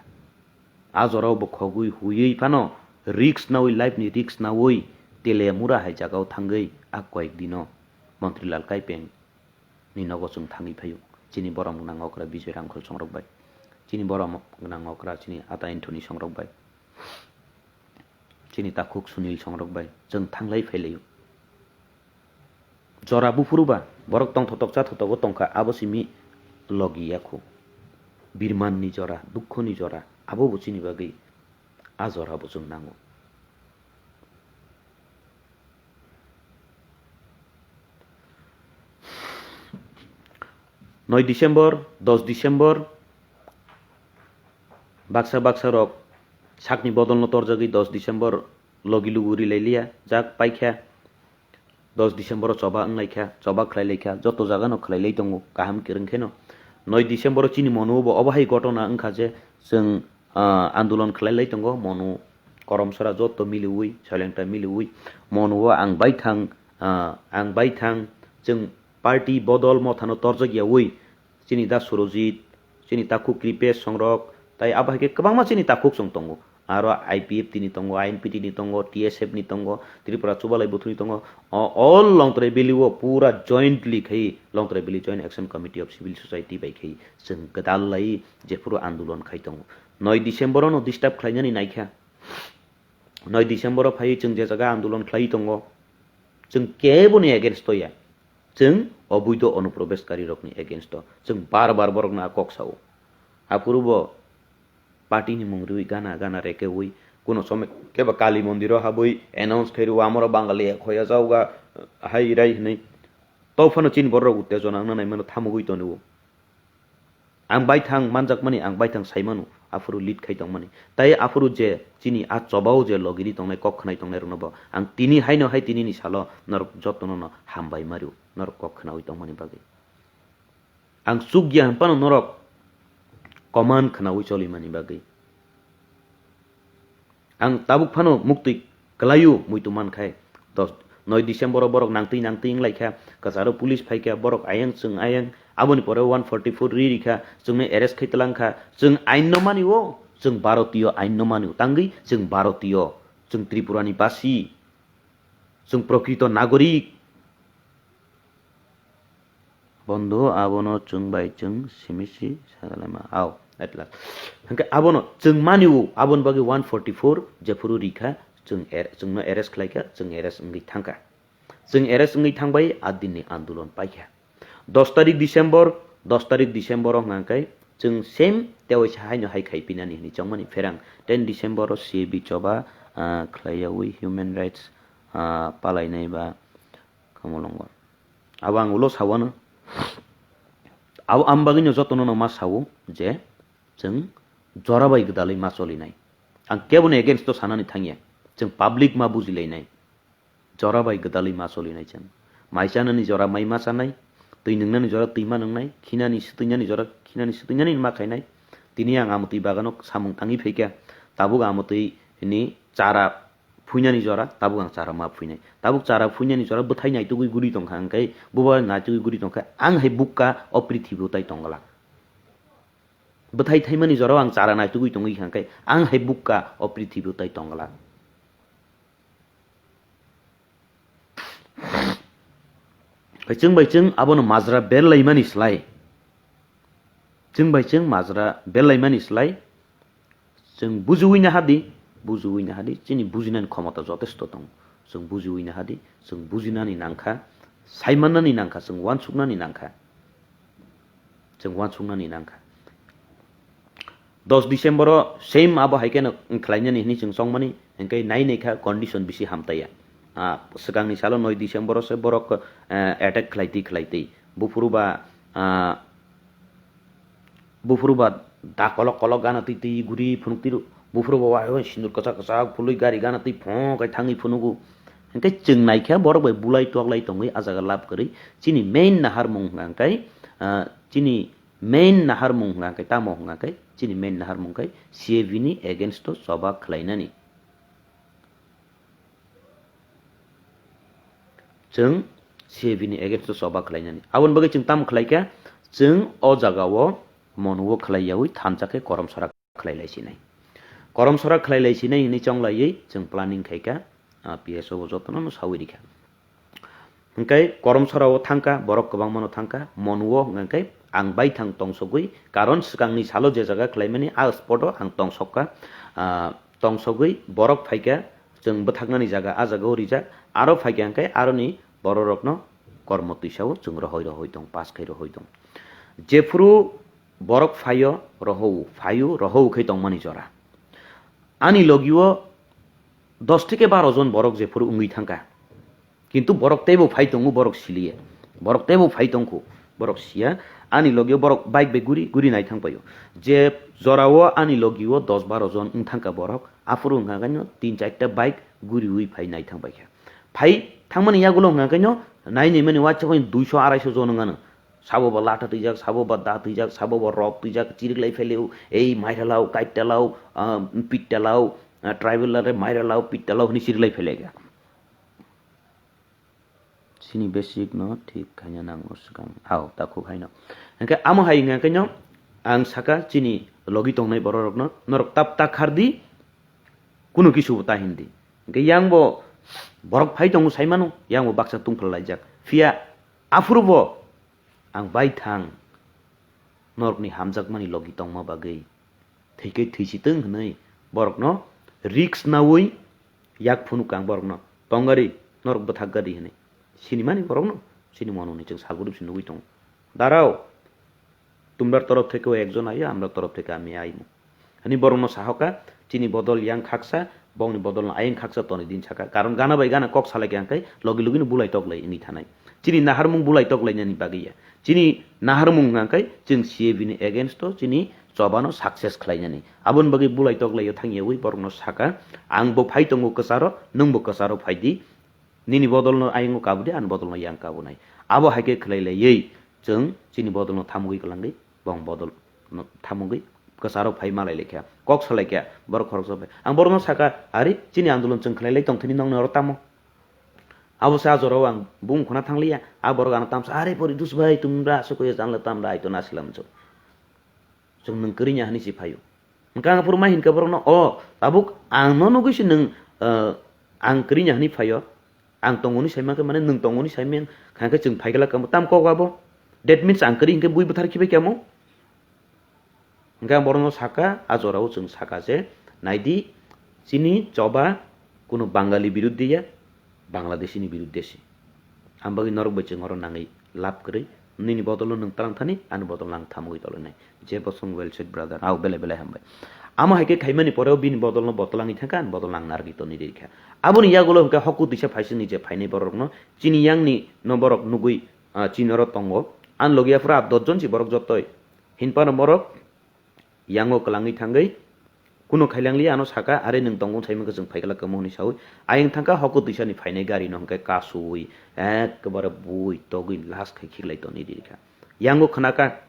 A jorao bo khogwi huiwi phano risk nawi, life ni risk nawi Teliamura hai jagao thangwi a koyek dino Montri Lal Kaipeng ni nogo chwng thangwi phaio. Chini borom gwnang okra Bijoy Rangkhol songrok bai. Chini borom gwnang okra chini ata Anthony songrok bai. Chini takhuk Sunil songrok bai chwng thanglai phailaio. Jora buphuru ba borok tongthotok chathotogo tongkha, abo simi logi yakho. Birman ni jora, dukho ni jora, abo bo chini bagwi a jora bo chwng nango. Noi December, dos December, baksa baksa rok sakni bodolno torjagwi dos December logi lugu rilai liya, jak paikha. Dos December o choba wng lai kha, choba khlai lai kha, joto jaga no khlai lai tongo, kaham kwrwng khe no. Noi December o chini Monu bo obo hai gotona wng kha je chwng, ah, andolon khlai lai tongo, Monu Koromsora joto miliwi, Soilengta miliwi, Monu o ang baithang, ah, ang baithang chwng party bodol mothano torjak yawi, chini da Surojit, chini takhuk Kripesh songrok, tai abo hai khe kwbangma chini takhuk song tongo. Aro I P F T ni tongo, I N P T ni tongo, T S F ni tongo, Tripura Chubalai Buthu ni tongo. O, all Longtrai Valley o pura jointly khai Longtrai Valley Joint Action Committee of Civil Society bai khai chwng gwdal lai jephuru andolon khai tongo. Noi December o no disturb khlainani naikha. Noi December o phai chwng je jaga andolon khlai tongo. Chwng kebo ni against o ya. Chwng oboido onuprobeshkari rokni against o. Chwng bar bar borokno a kok sao. Aphuru bo party ni mung riwi gana gana rekewi kuno somoi kebo Kali mondir o habwi announce khai rwo, amoro Bangali khoya jaoga hai rai hinwi. To phano chini borok uttejona wngna nai mano thamugwi tonwi. Ang baithang manjakmani, ang baithang saimano, aphuru lead khai tongmani. Tai aphuru je chini a chobao je logini tongnai, kok khwnai tongnai rokno bo ang tini haino hai tinini salo norok jotono no hambai mario, norok kok khwnawi tongmani bagwi. Ang chukya hwnphano norok command khwnawi cholimani bagwi. Ang tabuk phano muktwi kwlaio muitu mankhai dos, Noi December o borok nangtwi nangtwi wnglaikha, kwcharo police phaikha, borok ayang chwng ayang, aboni pore one forty four ri rikha, chwngno arrest khai twlangkha. Chwng ain no mani o, chwng Bharotiyo ain no mani o, tangwi chwng Bharotiyo, chwng Tripura ni basi, chwng prokrito nagorik. Bondhu, abono chwng bai chwng simi si sagalaima. Ao, at last. Hwnkhe abono chwng mani o, aboni bagwi one forty four jephuru rikha, chwng er-, chwngno arrest khlaikha, chwng arrest wngwi thangkha. Chwng arrest wngwi thangbai, a dinni andolon paikha. Dos tarik December, dos tarik December o hwnkha khe chwng same tewaisa haino hai khai pinani hwnwi chongmani pherang. Ten December o C A B choba, ah, khlaiyawi human rights, ah, palainai ba Kamolongo. Abo ang ulo sawano. Abo ang bagwino jotono no ma sawo je chwng jora bai gwdalwi ma cholinai. Ang keboni against o sanani thangya. Chwng public ma bujilainai. Jora bai gwdalwi ma cholinai chwng. Mai chanani jora mai ma chanai. Twi nwngnani jora twi ma nwngnai. Khinani swtwinani jora khinani swtwinani ma khainai. Tini ang amotwi bagano samung tangwi phaikha. Tabuk amotwi ni chara phuinani jora, tabuk ang chara ma phuinai. Tabuk chara phuinani jora bwthai naitugwi guri tongkha, hwnkhe bubai naitugwi guri tongkha, ang hai bukka o prithibi o tai tongglak. Bwthai thaimani jorao ang chara naitugwi tongwi kha, hwnkhe ang hai bukka o prithibi o tai tongglak. Chwng bai chwng abono majra berlaimani slai, chwng bai chwng majra berlaimani slai, chwng bujiwi nahadi, bujiwi nahadi, chini bujinani khomota jotesto tongo. Chwng bujiwi nahadi, chwng bujinani nangkha, saimannani nangkha, chwng uansuknani nangkha. Chwng uansuknani nangkha. Dos December o same abo hai kheno wngkhlainani hwnwi chwng chongmani, hwnkhe nai naikha condition bisi hamtaiya. Ah, swkangni salo noi December o se borok, eh, attack khlaitwi khlaitwi. Buphuru ba, ah, Buphuru ba da kolok kolok gana twi twi guri phunuk twi rw. Buphuru ba wahai sindur kwchak kwchak phului gari gana twi phong khai thangwi phunugo. Hwnkhe chwng naikha borok bai bulai toklai tongwi ah jaga lab kwrwi. Chini main naharmung hwnkha hwnkhe, ah, chini main naharmung hwnkha hwnkhe tamo hwnkha hwnkhe chini main naharmung khe C A B ni against o choba khlainani. Chwng C A B ni against o choba khlainani. Aboni bagwi chwng tamo khlaikha, chwng o jagao monuo khlaiyaui thansa khe korom sora khlai lai sinai. Korom sora khlai lai sinai hwnwi chonglaiwi chwng planning khaikha, ah, P S O bo jotono no saui rikha. Hwnkhe korom sorao thangkha, borok kwbangmano thangkha, monuo hwnkhe ang baithang tongsogwi, karon swkangni salo je jaga khlaimani a spot o ang tongsokha, ah, tongsogwi borok phaikha, chwng bwthaknani jaga, a jagao rijak, aro phaikha hwnkhe aroni bororokno kormo twisao chwng rohoi rohoi tong, pass khai rohoi tong. Jephuru borok phaio, rohou, phaio, rohou khe tongmani jora. Ani logio dos theke baro jon borok jephuru wngwi thangkha. Kintu borok teibo phai tongo, borok siliya. Borok teibo phai tongkho, borok siya. Ani logio borok bike bai guri, guri nai thang paio. Je jorao ani logio dos baro jon wng thangkha borok, aphuru wngkha khe no tin charta bike guriui phai nai thang paikha. Phai thangmani yagulo wngkha khe no nai nai mani waisa khe duiso araiso jon wngano. Sabo bo latha twijak, sabo bo da twijak, sabo bo rok twijak, chiriklai pheleo, ei mairalao, kaittalao, ah, pittalao, ah, tribal lare mairalao, pittalao hwnwi chiriklai phelekha. Chini basic no thik khaina nango swkang. Hao, takhuk haino. Hwnkhe amo hai wngkha khe no ang saka chini logi tongnai bororokno, norok tap ta khardi, kunu kisu bo ta hindi. Hwnkhe yang bo borok phai tongo saimano, yang bo baksa tungphla laijak. Phiya aphuru bo ang bai thang norokni hamjakmani logi tongma bagwi. Thwikhe thwisitwng hwnwi borokno risk naui yak phunuk ang borokno, "Tong gari, norok bwthak gari," hwnwi. Sinimani borokno, sini mononi chwng salbuduk se nugui tongo. Darao, tumrar torof thekeo ekjon aio, amrar torof theke ami aimo. Hwnwi borokno sahoka, chini bodol yang khaksa, bongni bodolno ayang khaksa tonwi din saka. Karon gana bai gana kok salai khe angkai logi logino bulai toklai wngwi thanai. Chini naharmung bulai toklainani bagwi ya. Chini naharmung hwnkha khe chwng C A B ni against o chini chobano success khlainani. Aboni bagwi bulai toklaio thangyaui borokno saka, "Ang bo phai tongo kwcharo, nwng bo kwcharo phai di. Nini bodolno ayang o kabudi, ani bodolno yang kabunai." Abo hai khe khlai laiwi chwng chini bodolno thamugwi kwlangwi bong bodolno thamugwi kwcharo phai malai laikha. Kok salai kha borok khoroksa bai. Ang borokno saka, "Ari, chini andolon chwng khlai lai tongthani nokni oro tamo?" Abo se a jorao ang bung khna thangliya, a borok ano tamsa, "Are pori dus bai, tumra aswk hoye janle tamra aito na silam chwng. Chwng nwng kwrwini hani si phaio." Hwnkhe ang aphuru ma hinkha borokno, "O, tabuk ang no nugwi se nwng, eh, ang kwrwini hani phaio, ang tongoni saima khe mane nwng tongoni saimeng, kha khe chwng phaigala kamo tam kok abo." That means ang kwrwi hinkhe bui bwthar khibai kamo. Hwnkhe ang borokno saka, a jorao chwng saka je, "Naidi, chini choba kunu Bangali biruddhe ya, Bangladeshini biruddhe se. Ang bagwi norok bai chwng oro nangwi lab kwrwi, nini bodolo nwng twlang thani, ani bodolo ang thamogwi tolonai." Je bosong well said brother, au belai belai hambai. Amo hai khe khaimani poreo bini bodolno bo twlangwi thangkha, ani bodolno ang narwgwi tonwi rikha. Aboni yagulo hwnkhe hoku twisa phaisingni je phainai borokno chini yangni no borok nugwi, ah, chini oro tongo. Ani logi aphuru ah dos jon si borok jotoi. Hinphano borok yango kwlangwi thangwi kuno khailangliya ano saka, "Are nwng tongmung saimung khe chwng phaikhala kamo," hwnwi saui ayang thangkha hoku twisani phainai gari no hwnkhe kasuwi ekbare bui togwi last khai khiklai tonwi rikha. Yango khnakha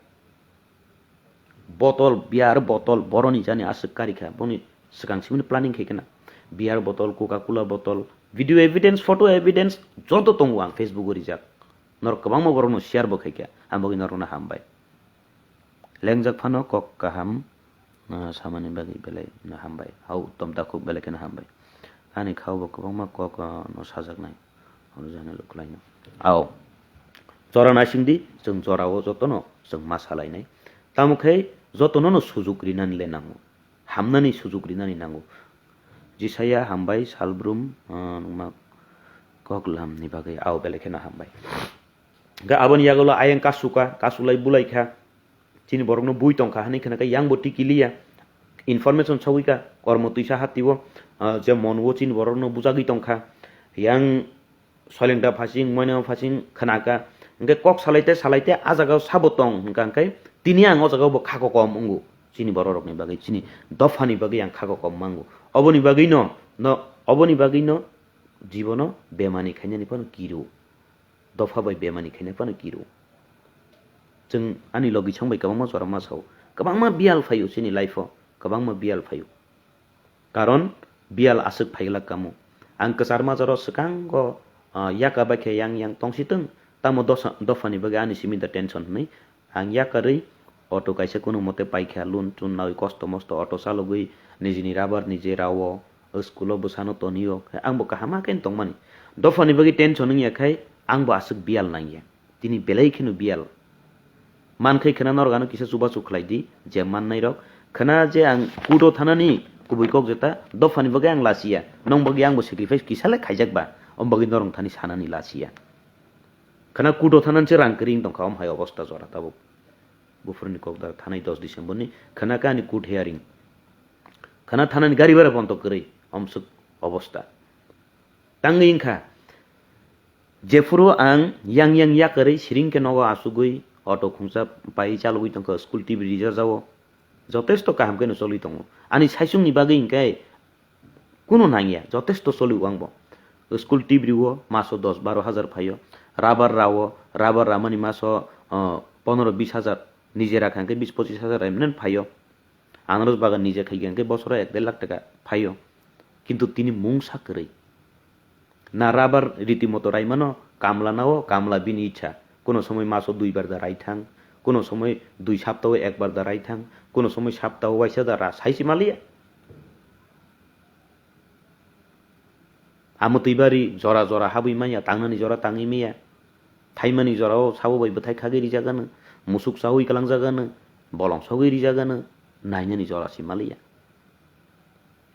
botol, beer botol boroni jani aswk karikha, boni swkang simini planning khai khna. Beer botol, Coca Cola botol, video evidence, photo evidence joto tongo ang Facebook o rijak. Norok kwbangma borokno share bo khaikha, ang bagwi norokno hambai. Lengjak phano kok kaham, ah, samani bagwi belai no hambai. Hau uttom takhuk belai kheno hambai. Ani khao bo kwbangma kok, ah, no sajaknai. Oro jani lukhlaino. Ao. Jora naisingdi, chwng jorao jotono chwng ma salainai. Tamo khe jotono no sujuk rinani le nango. Hamnani sujuk rinani nango. Jisaya hambai salbrum, ah, nungma kok lamni bagwi ao belai kheno hambai. Hwnkhe aboni yagulo ayang kasuka, kasulai bulaikha. Chini borokno bui tongkha hwnwi khna khe yang bo tikiliya. Information sawika, kormo twisa hatio, ah, je mon o chini borokno bujagwi tongkha. Yang soileng da phasing, moina phasing khna kha. Hwnkhe kok salai te, salai te, a jaga o sabo tong hwnkha hwnkhe tini ang o jaga o bo kha kokom wngo. Chini borok rokni bagwi, chini dophani bagwi ang kha kokom mango. Oboni bagwi no, no, oboni bagwi no jibono bemani khainani phano kiro. Dopha bai bemani khaina phano kiro. Chwng ani logi chong bai kwbangma jora ma sao. Kwbangma biyal phaio chini life o, kwbangma biyal phaio. Karon biyal aswk phaila kamo. Ang kwcharma jora swkango, ah, yaka bai khe yang yang tong si twng, tamo dosa, dophani bagwi ani simi da tension hwnwi ang yakarwi auto kaisa kunu mote paikha, loan chun nawi kosto mosto auto chalogwi nijini rubber nije rao, school o bwsano tonio, khe ang bo kaham khe tongmani. Dophani bagwi tension wngya khai ang bo aswk biyal nangya. Tini belai kheno biyal. Man khai khna norok ano kisa chubachu khlai di, je mannai rok. Khna je ang court o thanani kubui kok jeta, dophani bagwi ang lachiya. Nong bagwi ang bo sacrifice kisa le khaijak ba, om bagwi norok thani sanani lachiya. Khna court o thanani se rang kwrwi wng tongkha, om hai obosta jora tabuk. Buphuruni kokdar thanai dos December ni khna khe ani court hearing. Khna thanani gari bara bonto kwrwi, omswk obosta. Tangwi wngkha, jephuru ang yang yang yakarwi siring khe nogo achugwi auto khungsa pai chalogwi tongkha, school T V rijak jao, jotesto kaham kheno choli tongo. Ani saichungni bagwi hinkhe kunu nangya, jotesto choli o ang bo. School T V o maso dos baro hajar phaio, rubber rao, rubber ramani maso, ah, pondro bis hajar, nije rakha hinkhe bis pochis hajar emnen phaio. Anaros bagan nije khaikha hinkhe bosoro ek der lakh taka phaio. Kintu tini mungsa kwrwi. Na rubber ritimoto raimano, kamla nao, kamla bini ichha. Kuno somoi maso dui bar da raithang, kuno somoi dui saptao ek bar da raithang, kuno somoi saptao waisa da ra saisi maliya. Amotwi bari jora jora habwi manya, tangnani jora tangwi manya. Thaimani jorao sabo bai bwthai khagwi rijak gano, musuk chaui kwlangjak gano, bolong sogwi rijak gano, nainani jora se maliya.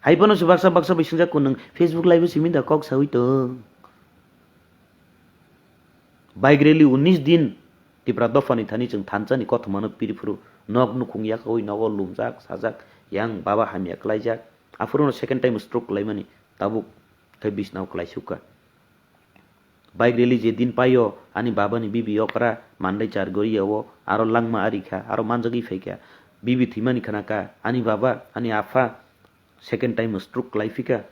Hai phano se baksa baksa bai swngjak, "Kung nwng Facebook live o simi da kok saui tong?" Bike rally unis din Tipra dophani thani chwng thansa ni kothoma no piri phuru nok nukhung yakaui nogo lumjak sajak, yang baba hamya kwlaijak, aphuru no second time stroke kwlaimani tabuk khe bisnao kwlaisukha. Bike rally je din paio, ani baba ni bibi okra mandai char goriya o, aro langma ari kha, aro manjagwi phai kha. Bibi thwimani khna kha, ani baba, ani apha second time stroke kwlai phi kha.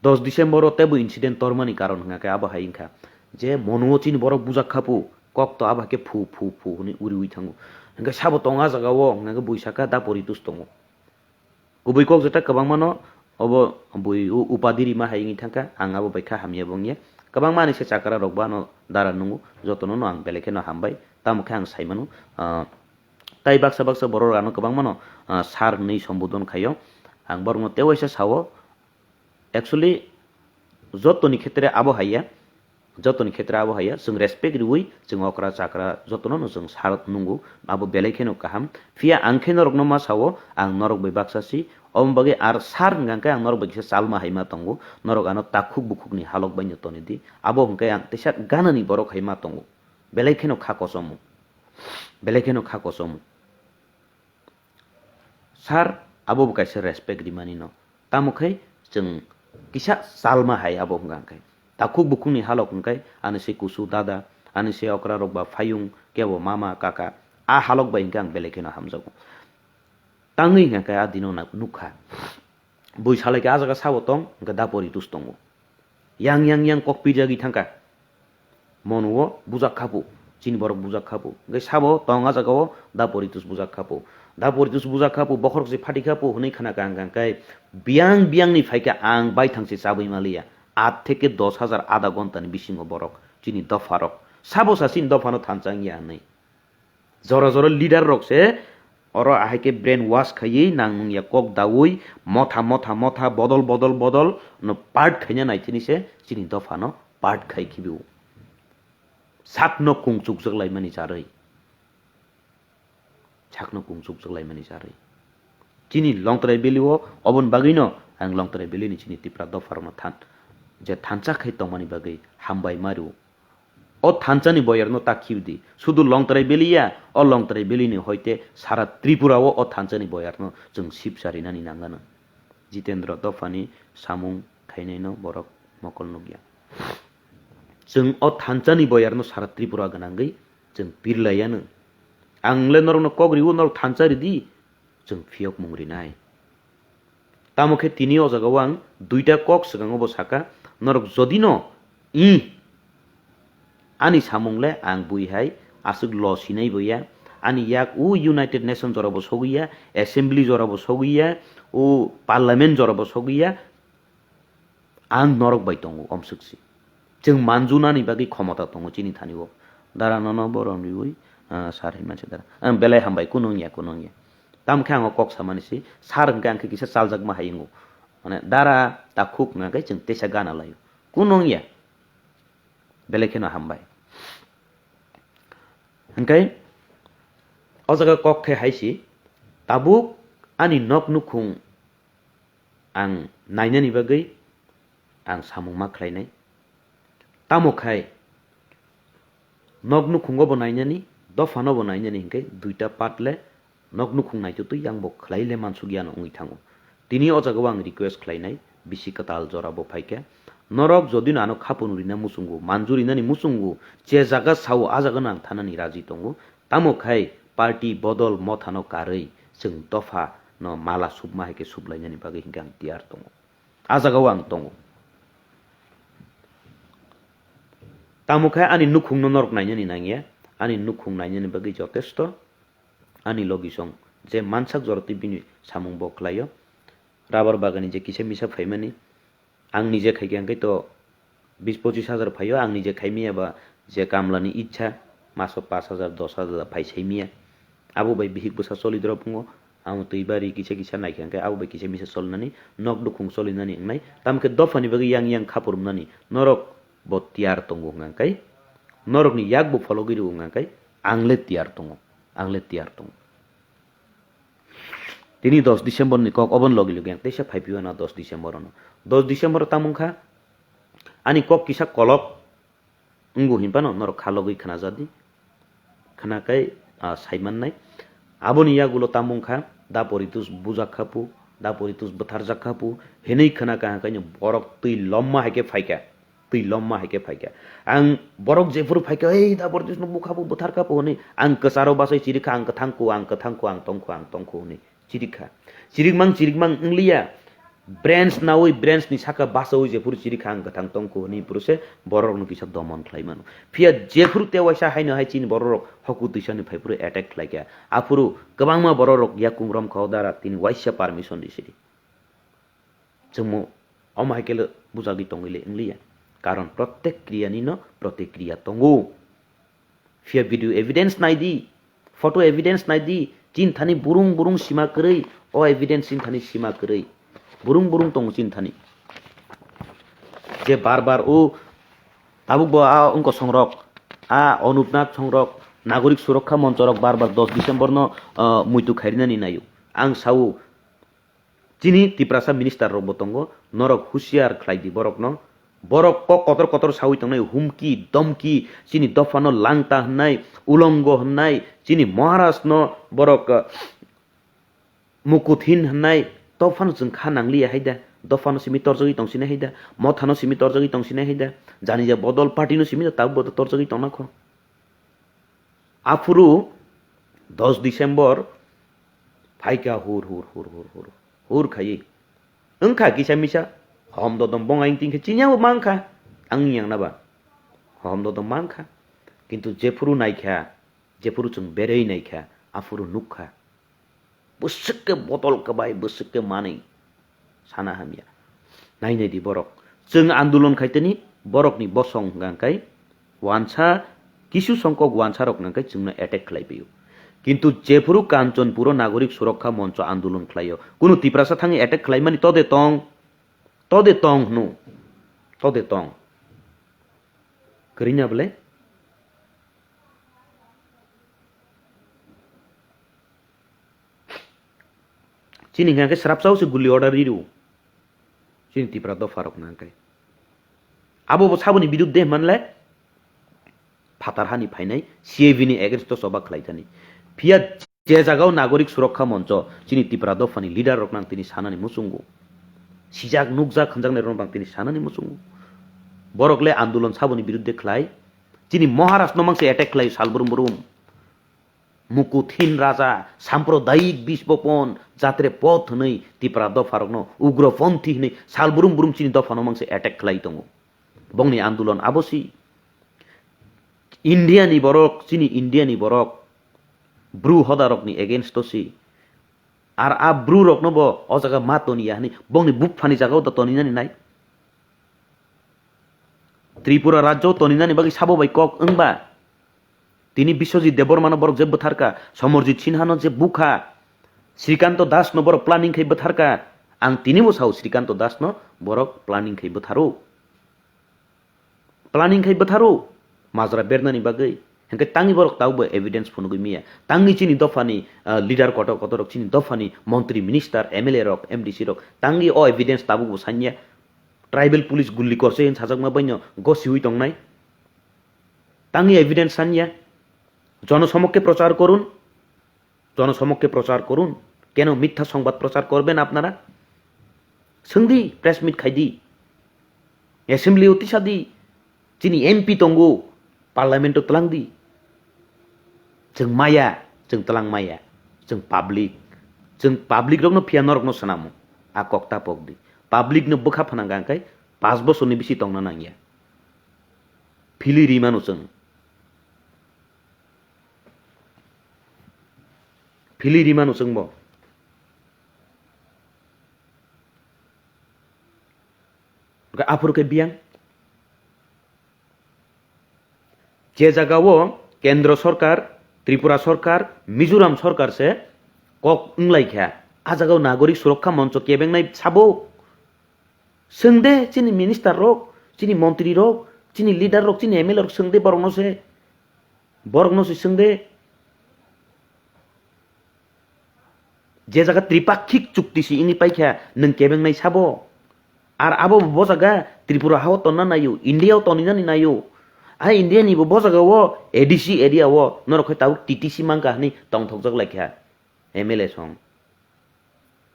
Dos December o teibo incident tormani karon hwnkha khe abo hai wngkha je mono o chini borok bujak kha pu, kok to abo hai khe phu phu phu hwnwi uriui thango. Hwnkhe sabo tongo ah jaga o, hwnkha khe bui saka daporitus tongo. Kubui kok jeta kwbangma no obo bui u-, upadi rima hai wngwi thangkha, ang abo bai kha hamya bo wngya. Kwbangma ani se chakra rok bo ano dara nungo, jotono no ang belai kheno hambai, tamo khe ang sai mano, ah, tai baksa baksa borok rok ano kwbangma no, ah, sir hinwi sombodon khaio. Ang borokno tei waisa sao, actually, jotoni khetre abo haiya, jotoni khetre abo haiya, chwng respect riwi, chwng okra chakra jotono no chwng sir nungo, abo belai kheno kaham. Phiya ang khe norokno ma sao, ang norok bai baksa si, omo bagwi ar sir hwnkha khe ang norok bai kisa chalma hai ma tongo, norok ano takhuk bukhukni halok bai no toni di, abo hwnkhe ang teisa ganani borok hai ma tongo, belai kheno kha kosomo, belai kheno kha kosomo. Sir, abo bo kaisa respect rimani no. Tamo khai chwng kisa chalma hai abo hwnkha khe. Takhuk bukhukni halok hwnkhe ani se kusu dada, ani se okra rok ba phayung, kebo mama, kaka. A halok bai hwnkhe ang belai kheno hamjago. Tangwi hwnkha khe a dino na-, nukha. Bui salai khe a jaga sabo tong, hwnkhe da poritus tongo. Yang yang yang kok pijagwi thangkha. Mono o bujak khapu, chini borok bujak khapu. Hwnkhe sabo tong a jaga o da poritus bujak khapu. Da poritus bujak khapu, bokhorok se phati khapu hwnwi khna kha hwnkha khe biyang biyang ni phaikha ang baithang se chabwi maliya. At theke dos hajar ada ghonta ni bisingo borok chini dopha rok. Sabo sa chini dopha no thansa wngya hwnwi. Jora jora leader rok se oro ahai khe brain wash khaiwi nang nung ya kok daui motha motha motha bodol bodol bodol no part khaina nai chini se chini dopha no part khai khibi o. Sak no kung chukjak lai mani charwi. Sak no kung chukjak lai mani charwi. Chini Longtrai Valley o oboni bagwi no ang Longtrai Valley ni chini Tipra dopha rok no than je thansa khai tongmani bagwi hambai mario. O thansa ni boyar no ta khibi di. Sudu Longtrai Valley ya, o Longtrai Valley ni hoite sara Tripura o o thansa ni boyar no chwng sipsa rinani nang gana. Jitendra dopha ni samung khainai no borok mokol nukya. Chwng o thansa ni boyar no sara Tripura gwnangwi chwng pirlai ya no. Ang le norok no kok riwo norok thansa ridi. Chwng phiyokmung rinai. Tamo khe tini o jaga o ang duita kok swkango bo saka, norok jodi no, i, ani samung le ang bui hai aswk lo sinai bo ya, ani yak o United Nations jora bo sogwi ya, Assembly jora bo sogwi ya, o Parliament jora bo sogwi ya, Ang norok bai tongo, omswk si. Chwng manjunani bagwi khomota tongo chini thani o. Dara nono borom riui, ah, sar hinma se dara. Ang belai hambai, kunu wngya, kunu wngya. Tamo khe ang o kok samani si, sar hwnkhe ang khe kisa chaljakma hai wngo. Mane dara takhuk hwnkha khe chwng teisa gana laio. Kunu wngya. Belai kheno hambai. Hwnkhe o jaga kok khe hai si, tabuk ani nok nukhung ang nainani bagwi ang samung ma khlainai. Tamo khai nok nukhungo bo nainani, dophano bo nainani hwnkhe duita part le nok nukhung naitutwi yang bo khlai le mansukya no wngwi thango. Tini o jaga o ang request khlainai, bisi kwtal jora bo phaikha. Norok jodi no ano khapun rina muchungo, manju rinani muchungo, je jaga sao a jaga no ang thanani raji tongo. Tamo khai party bodol mothano karwi chwng dopha no mala supma hai khe suplainani bagwi hwnkhe ang tiyar tongo. A jaga o ang tongo. Tamo khe ani nukhungno norok nainani nangya, ani nukhung nainani bagwi jotesto ani logi song je mansak jorotwi bini samung bo khlaio. Rubber bagani je kisa misa phaimani, ang nije khaikhe hwnkhe to bis pochis hajar phaio, ang nije khaimaya ba je kamlani ichha maso pash hajar, dos hajar phai saimaya. Abo bai bihik bwsa choli drop wngo, ang twi bari kisa kisa naikha hwnkhe abo bai kisa misa cholinani, nok nukhung cholinani wngnai, tamokhe dophani bagwi yang yang khapurumnani norok bo tiyar tongo hwnkha khe, norokni yak bo phologwi rw wngkha khe, ang le tiyar tongo, ang le tiyar tongo. Tini dos December ni kok, oboni logi logi ang teisa phai phio na dos December ono. Dos December o tamo wngkha ani kok kisa kolok wngo hinphano norok kha logwi khna jadi. Khna kai, ah, sai mannai. Aboni yagulo tamo wngkha da poritus bujak kha pu, da poritus bwtharjak kha pu hinwi khna kha, hwnkhai borok twi lomma hai khe phaikha. Twi lomma hai khe phaikha. Ang borok jephuru phaikha, "Ei, da borok no bukha bo, bwthar kha bo," hwnwi ang kwcharo basai chirikha, "Ang kwthang kho, ang kwthang kho, ang tong kho, ang tong kho," hwnwi chirikha. Chirikmang, chirikmang wngliya. Branch nawi, branch ni saka basawi jephuru chirikha, "Ang kwthang tong kho," hwnwi phuru se borok rokno kisa domon khlai mano. Phiya jephuru tei waisa haino hai chini borok rok hoku twisani phai phuru attack khlai kha. Aphuru kwbangma borok rok yakung rom kha, o dara tini waisa permission di sidi. Chwngmo omo hai khe le bujagwi tongwi le wngliya. Karon protek kriya ni no protek kriya tongo. Phiya video evidence nai di, photo evidence nai di, chini thani burung burung sima kwrwi, o evidence chini thani sima kwrwi. Burung burung tongo chini thani. Je bar bar o tabuk bo a wngkosong rok, a Anupnath song rok, Nagorik Surokha Moncho rok bar bar dos December no, ah, muitu khairina ni naio. Ang sao, chini Tiprasa minister rok bo tongo, norok husiar khlai di borok no. Borok kok kotor kotor sawi tongnai, humki, domki, chini dopha no langta hwnnai, ulongo hwnnai, chini Maharaj no borok, ah, Mukuthin hwnnai, dophano chwng kha nangliya hai da, dophano simi torjagwi tongsinai hai da, mothano simi torjagwi tongsinai hai da, jani ja bodol partyno simi da tabuk bo torjagwi tongna kho. Aphuru dos December phaikha hur hur hur hur hur hur khaiwi. Wngkha kisa misa, hom dodom bong aing tingkhe chini abo mankha, ang yang na ba. Hom dodom mankha, kintu jephuru naikha, jephuru chwng berwi naikha, aphuru nukkha. Bwswk khe botol kwbai, bwswk khe manwi sana hamya. Nai nai di borok. Chwng andolon khai tini borokni bosong hwnkha khe wansa, kisu songkok wansa rok hwnkha khe chwngno attack khlai pio. Kintu jephuru Kanchanpuro Nagorik Surokha Moncho andolon khlaio, kunu Tiprasa thangwi attack khlaimani tode tong, tode tong hwno, tode tong. Kwrwina bwle? Chini hwnkha khe srapsao se guli order ri rw. Chini Tipra dopha rok hwnkha khe. Abo bo saboni biduk de manle phatar hani phainai C A B ni against o choba khlai thani. Phiya je jagao Nagorik Surokha Moncho chini Tipra dophani leader rok nang tini sanani muchungo. Sijak nukjak hwnjaknai rok bang tini sanani muchungo. Borok le andolon saboni birudde khlai. Chini Maharaj no mangse attack khlai sal brum brum. Mukuthin Raja, Sampradayik Bisbopon, Jatre Poth hwnwi Tipra dopharokno ugroponthi hwnwi sal brum brum chini dophano mangse attack khlai tongo. Bongni andolon abo si. India ni borok, chini India ni borok, Bru hodarokni against o si. Ar a Bru rokno bo o jaga ma toniya hwnwi bongni buphani jaga o da toninani nai. Tripura rajyo toninani bagwi sabo bai kok wngba. Tini Biswajit Debbarmano borok je bwtharka, Samarjit Sinhano je bukha, Srikanto Dasno borok planning khai bwtharka. Ang tini bo sao Srikanto Dasno borok planning khai bwtharo. Planning khai bwtharo. Majra bernani bagwi. Hwnkhe tangwi borok tabukbo evidence phunugwi miya. Tangwi chini dophani, ah, leader kotor kotor rok, chini dophani montri, minister, M L A rok, M D C rok. Tangwi o evidence tabukbo sanya. Tribal police gulli korse hwn sajakma baino gosiwi tongnai. Tangwi evidence sanya. জনসমক্ষে প্রচার করুন, জনসমক্ষে প্রচার করুন। কেন মিথ্যা সংবাদ প্রচার করবেন আপনারা? Swngdi, press meet khaidi, assembly o tisadi, chini M P tongo, parliament o twlangdi. Chwng maya, chwng twlang maya, chwng public, chwng public rokno phiya norokno swnamo, a kok ta pokdi. Public no bwkha phanang kha hwnkhe panch bosorni bisi tongna nangya. Philwi rimano chwng. Philwi rimano chwngbo. Hwnkhe aphuru khe biyang. Je jagao Kendro Sorkar, Tripura Sorkar, Mizoram Sorkar se kok wnglaikha. A jagao Nagorik Surokha Moncho kebengnai sabo. Swngde chini minister rok, chini montri rok, chini leader rok, chini M L A rok swngde borokno se. Borokno se swngde. Je jaga tripakhik chukti si wngwi paikha, nwng kebengnai sabo. Ar abo bo jaga Tripura hao tonna naio, India o toninani naio. A India ni bo bo jaga o A D C area o norok khai tabuk T T C mankha hwnwi tongthokjak laikha M L A song.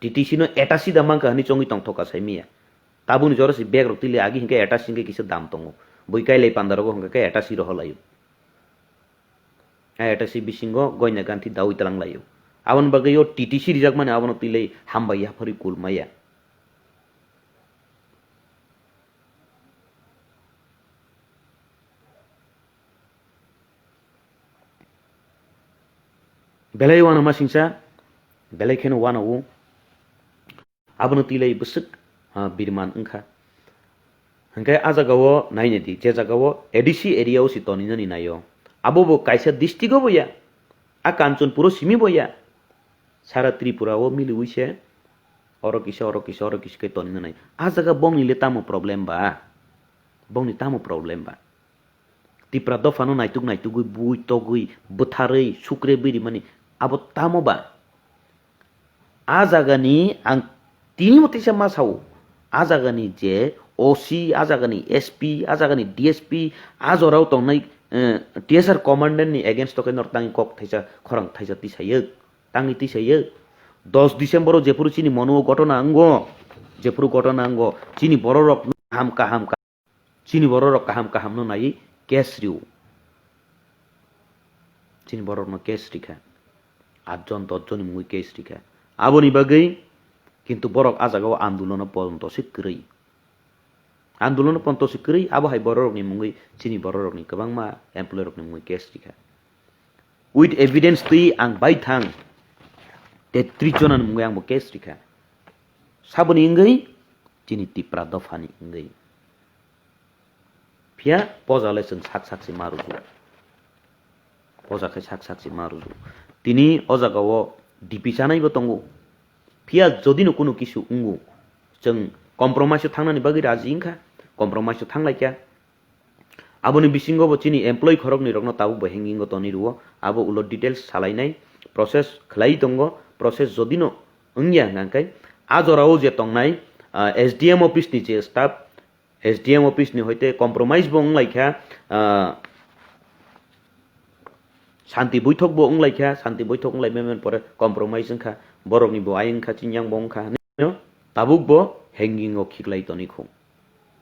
T T C no eta sida mankha hwnwi chongwi tongthokha sai miya. Tabukni jora se bag rok twi le agi hinkhe eta si hinkhe kisa dam tongo. Bui kailai panda rogo hinkhe eta si rohor laio. A eta si bisingo goina ganthi dawi twlang laio. Aboni bagwi o T T C rijak mani abono twi le hambai yaphari kul maya. Belai uanama singsa, belai kheno uanao. Abono twi lai bwswk ah, birman wngkha. Hwnkhe a jagao nainai di, je jagao A D C area o se toninani naio, abo bo kaisa district o bo ya, a Kanchanpur o simi bo ya, sara Tripura o miliwi se oro kisa, oro kisa, oro kisa khe tonina nai. A jaga bongni le tamo problem ba? Bongni tamo problem ba? Tipra dophano naituk naitugwi bui togwi bwtharwi sukre biri mani abo tamo ba? A jagani ang tini mo teisa ma sao, a jagani je O C, a jagani S P, a jagani D S P, a jorao tongnai, eh, T S R commandant ni against o khe nor tangwi kok thaisa khorang thaisa tisayuk, tangwi tisayuk. Dos December o jephuru chini mono o gotona wngo, jephuru gotona wngo, chini bororok kaham kaham Chini bororok kaham kaham no naiwi case rio. Chini borok no case rikha. Aat jon, dos jon ni mungwi case rikha. Aboni bagwi kintu borok a jagao andulono ponto se kwrwi. Andulono ponto se kwrwi, abo hai bororok ni mungwi chini bororok ni kwbangma employee rok ni mungwi case rikha. With evidence twi ang bai thang. Tetris jona ni mungwi ang bo case rikha. Saboni wngwi chini Tipra dopha ni wngwi. Phiya poja le chwng sak sak se ma rwgo. Poja khe sak sak se ma rwgo. Tini o jaga o D P chanai bo tongo. Phiya jodi no kunu kisu wngo, chwng compromise o thangnani bagwi raji wngkha. Compromise o thang lai kha. Aboni bisingo bo chini employee khoroknwi rokno tabuk bo hanging o tonwi rwo. Abo ulo details salainai process khlai tongo. Process jodi no wngya hwnkha khe a jora o je tongnai, ah, S D M office ni je staff, S D M office ni hoite compromise bo wng lai kha, ah, shanti boithok bo wng lai kha, shanti boithok wng lai mani pore compromise wng kha, borok ni bo ayang kha, chinyang bo wng kha, hinwi no tabuk bo hanging o khiklai toni khu,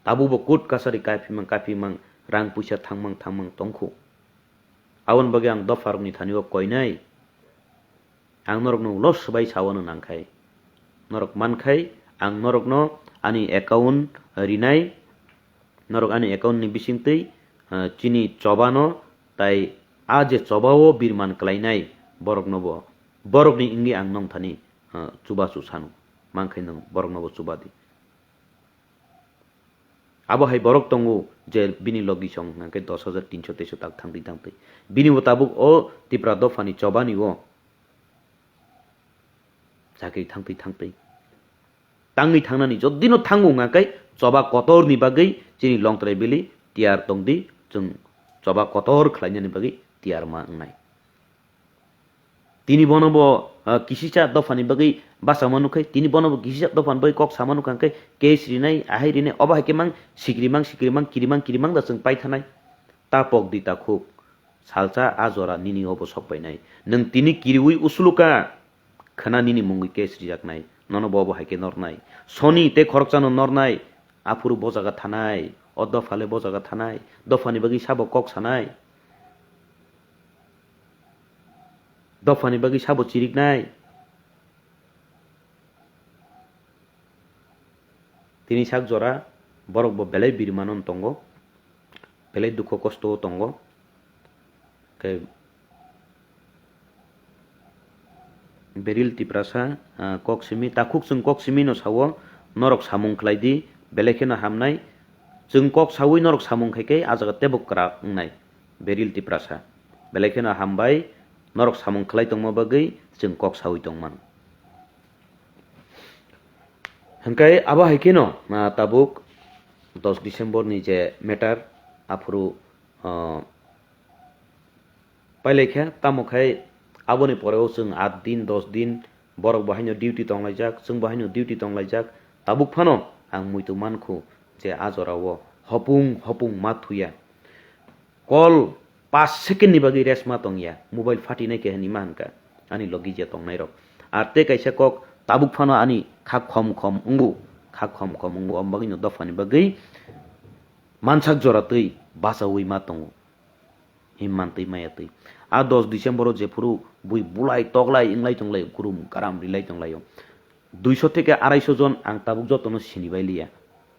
tabuk bo court kachari kaphimang kaphimang, rang puisa thangmang thangmang tong khu. Aboni bagwi ang dopha rok ni thani o koinai. Ang norokno ulo swbai sawano nangkhai. Norok mankhai, ang norokno ani account rinai, norok ani account ni bisingtwi, ah, chini chobano tai a je chobao birman klainai boroknobo, borokni wngwi ang nongthani, ah, chubachu sano. Mankhai nwng boroknobo chubadi. Abo hai borok tongo je bini logi song hwnkha khe dos hajar tinso teso tak thangtwi thangtwi. Bini bo tabuk o Tipra dophani chobani o chakri thangtwi thangtwi. Tangwi thangnani jodino thango hwnkha khe choba kotorni bagwi chini Longtrai Valley tiyar tongdi, chwng choba kotor khlainani bagwi tiyar ma wngnai. Tini bono bo, ah, kisisa dophani bagwi basa manu khe, tini bono bo kisisa dophani bagwi kok sama nukha khe, case rinai, ahai rinai, obo hai khe mang sikrimang, sikrimang, kirimang, kirimang da chwng paithanai. Ta pok di ta khuk, salsa a jora nini obo sok painai. Nwng tini kiriwi usuluka, khwna nini mungwi case rijaknai, nono bo obo hai khe nornai. Soni tei khoroksano nornai, aphuru bo jaga thanai, o dopha le bo jaga thanai, dophani bagwi sabo kok sanai. Dophani bagwi sabo chiriknai. Tini sak jora borok bo belai birmano tongo, belai dukho kosto o tongo. Khe Beril Tiprasa, ah, kok simi, takhuk chwng kok simi no sao, norok samung khlai di, belai kheno hamnai. Chwng kok saui norok samung khai khe a jaga teibo kwrak wngnai. Beril Tiprasa. Belai kheno hambai, norok samung khlai tongma bagwi chwng kok saui tongmano. Hwnkhe abo hai kheno, ah, tabuk dos December ni je matter, aphuru, ah, pailai kha, tamo khai aboni poreo chwng aat din, dos din borok bo haino duty tonglaijak, chwng bo haino duty tonglaijak, tabuk phano ang muitu mankhu je a jorao hopung hopung ma thuya. Call paanch second ni bagwi rest ma tongya, mobile phatinai khe hinwi ma hwnkha ani logi je tongnairok. Ar tei kaisa kok tabuk phano ani kha khom khom wngo, kha khom khom wngo, omo bagwino dophani bagwi mansak jora twi bachaui ma tongo. Himman twi maya twi. A dos December o jephuru bui bulai toklai wnglai tonglai, kurum karam rilai tonglaio. Duiso theke araiso jon ang tabuk jotono sinibai liya.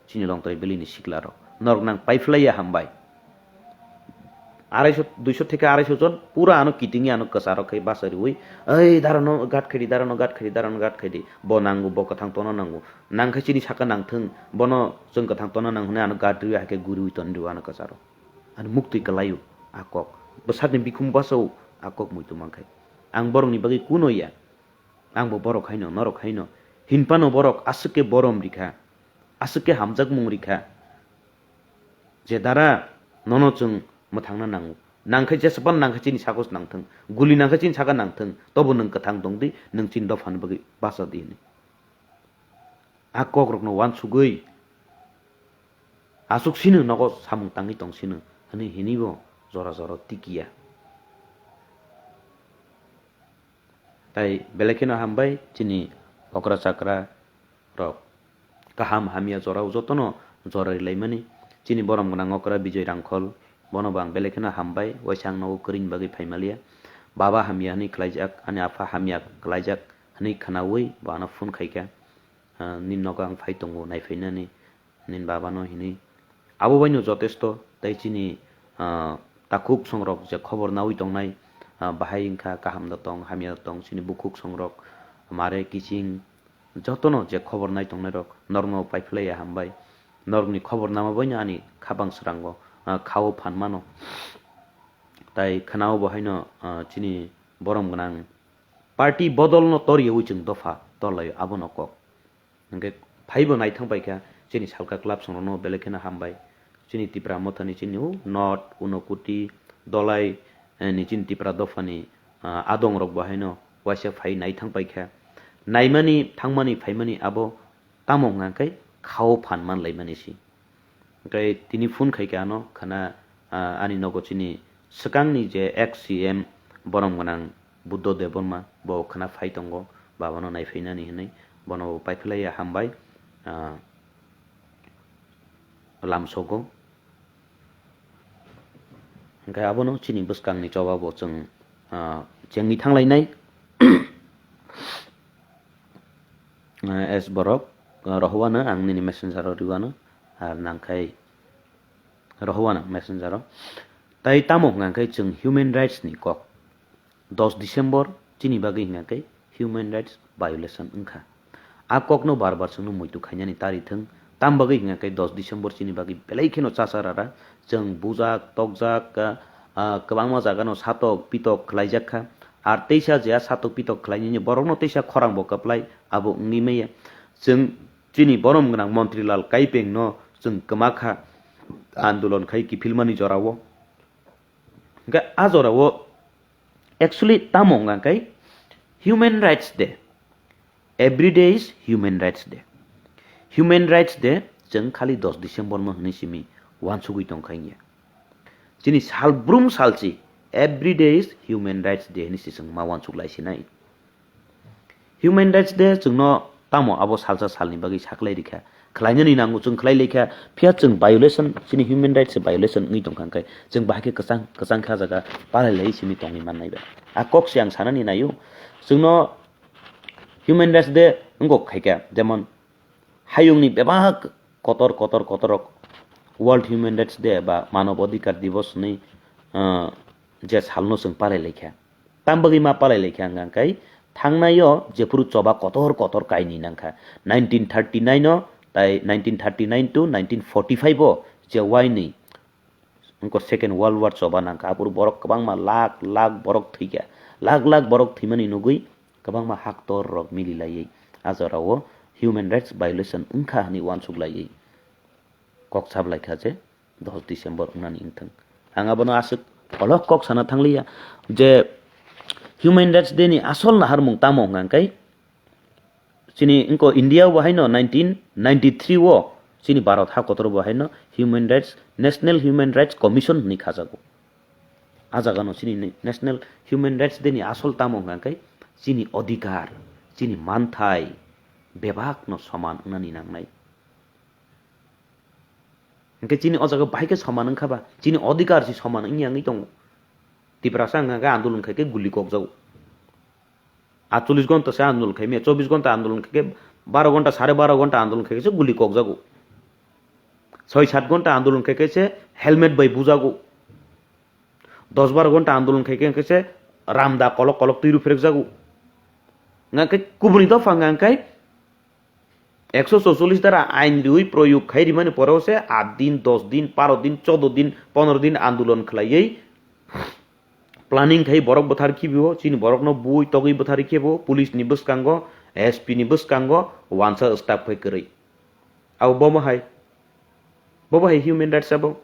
Chini Longtrai Valley ni sikla rok. Norok nang paiphlaiya hambai. Araiso, duiso theke araiso jon pura ano kitingwi ano kwcharo khai basa riwi, "Ei, darano gat khaidi, darano gat khaidi, darano gat khaidi. Bo nango, bo kwthang tongna nango. Nangkhe chini saka nangthwng, bono chwng kwthang tongna nang," hwnwi ano gat riwi hai khe guriwi tonwi rwo ano kwcharo. Ani muktwi kwlaio a kok. Bwsakni bikhum basa-o a kok muitu mankhai. Ang borokni bagwi kuno ya. Ang bo borok haino, norok haino. Hinphano borok aswk khe borom rikha. Aswk khe hamjakmung rikha. Je dara nono chwng mwthangna nango. Nangkhe jesabano nangkhe chini sakos nangthwng. Guli nangkhe chini saka nangthwng. Tobo nwng kwthang tongdi, nwng chini dophani bagwi bachadi hwnwi. A kokrokno uansugwi aswk sino nogo samung tangwi tong sino hwnwi hinibo jora jora tikiya. Tai belai kheno hambai chini okra chakra rok. Kaham hamya jorao jotono jora rilaimani. Chini borom gwnang okra Bijoy Rangkhol, bono bo ang belai kheno hambai, waisa ang nogo kwrwini bagwi phaimaliya. Baba hamya hwnwi khlaijak, ani apha hamya khlaijak hwnwi khwnawi bo ano phone khaikha. Ah, nini nogo ang phai tongo naiphainani, nini babano hinwi. Abo baino jotesto tei chini, ah, takhuk songrok je khobor nawi tongnai, ah, bahai wngkha, kaham da tong, hamya da tong, chini bukhuk songrok, mare kiching, jotono je khobor nai tongnairok, norokno paiphlaiya hambai. Norokni khobor nama baino ani khabang srango, ah, khao phan mano. Tai khwnao bo haino, ah, chini borom gwnang party bodolno toriyawi chwng dopha torlaio, abono kok. Hwnkhe phaibo naithang paikha chini Salka club songrokno belai kheno hambai. Chini Tipra Mothani chini o North, Unakoti, Dolai, eh, ni chini Tipra dophani, ah, adongrokbo haino waisa phai naithang paikha. Naimani, thangmani, phaimani abo tamo hwnkha khe khao phan manlaimani se. Hwnkhe tini phone khaikha ano khwna, ah, ani nogo chini swkangni je ex C M borom gwnang Buddho Debbarma bo khwna phai tongo, babano naiphainani hwnwi bono bo paiphlaiya hambai, ah, lamsogo. Hwnkhe abono chini bwskangni choba bo chwng, ah, chengwi thanglainai. Ah, es borok, ah, rohowano ang nini messenger o riwano, ar nangkhai rohowano messenger o. Tai tamo hwnkha khe chwng human rights ni kok. Dos December chini bagwi hwnkha khe human rights violation wngkha. A kokno bar bar chwngno muitu khainani tari thwng, tam bagwi hwnkha khe dos December chini bagwi belai kheno chasa rara, chwng bujak, tokjak, ah, ah, kwbangma jagano satok pitok khlaijak kha. Ar teisa je a satok pitok khlainani borokno teisa khorang bo kwplai abo wngwi maya. Chwng chini borom gwnang Montri Lal Kaipeng no chwng kwma kha andolon khai kiphilmani jorao. Hwnkhe a jorao actually tamo wngkha khe Human Rights Day. Every day is Human Rights Day. Human Rights Day chwng khali dos December no hwnwi simi uansugwi tong kha wngya. Chini sal brum salchi every day is Human Rights Day hwnwi se chwng ma uansuk lai sinai. Human Rights Day chwngno tamo abo salsa salni bagwi saklai rikha, khlainani nango chwng khlai laikha, phiya chwng violation, chini human rights violation wngwi tongkha, hwnkhe chwng bahai khe kwchang kwchang khe ah jaga palai lai simi tongwi mannai ba. A kok se ang sanani naio, chwngno Human Rights Day wngkok khaikha, jemon hayungni bebak kotor kotor kotorrok World Human Rights Day ba Manob Adhikar Divos hwnwi, ah, je salno chwng palai laikha. Tam bagwi ma palai laikha hwnkha khe thangnaio jephuru choba kotor kotor kainwi nangkha nineteen thirty-nine o, tai nineteen thirty-nine to nineteen forty-five o je wainwi wngkha Second World War choba nangkha, aphuru borok kwbangma lakh lakh borok thwikha, lakh lakh borok thwimani nugwi kwbangma haktor rok mili laiwi a jorao human rights violation wngkha hwnwi uansuk laiwi kok sap laikha je dos December wngnani wngthang. Ang abono aswk kolok kok sana thangliya je Human Rights Day ni asol naharmung tamo hwnkha khe chini wngkha India bo haino nineteen ninety-three o chini Bharat ha kotor bo haino Human Rights, National Human Rights Commission hwnwi khajago. A jagano chini National Human Rights Day ni asol tamo hwnkha khe chini odhikar, chini manthai bebakno soman wngnani nangnai. Hwnkhe chini o jaga bahai khe soman wngkha ba, chini odhikar se soman wngya wngwi tongo. Tiprasa hwnkha khe andolon khai khe guli kokjago. Atchollish ghonta se andolon khai maya, chobbish ghonta andolon khai khe, baro ghonta, sare baro ghonta andolon khai khe se guli kokjago. Soi sat ghonta andolon khai khe se helmet bai bujago. Dos baro gonta andolon khai khe, hwnkhe se ramda kolok kolok twi rw pherek jago. Hwnkhe kubuni dopha hwnkhe ekso chorchollis dara ain riwi proyog khai rimani poreo se aat din, dos din, paro din, chodo din, pondro din andolon khlaiwi planning khai borok bwthar khibi o, chini borokno bui togwi bwthar khe bo police ni bwskango, S P ni bwskango wansa stop khai kwrwi. Abo bomo hai, bobo hai human rights abo.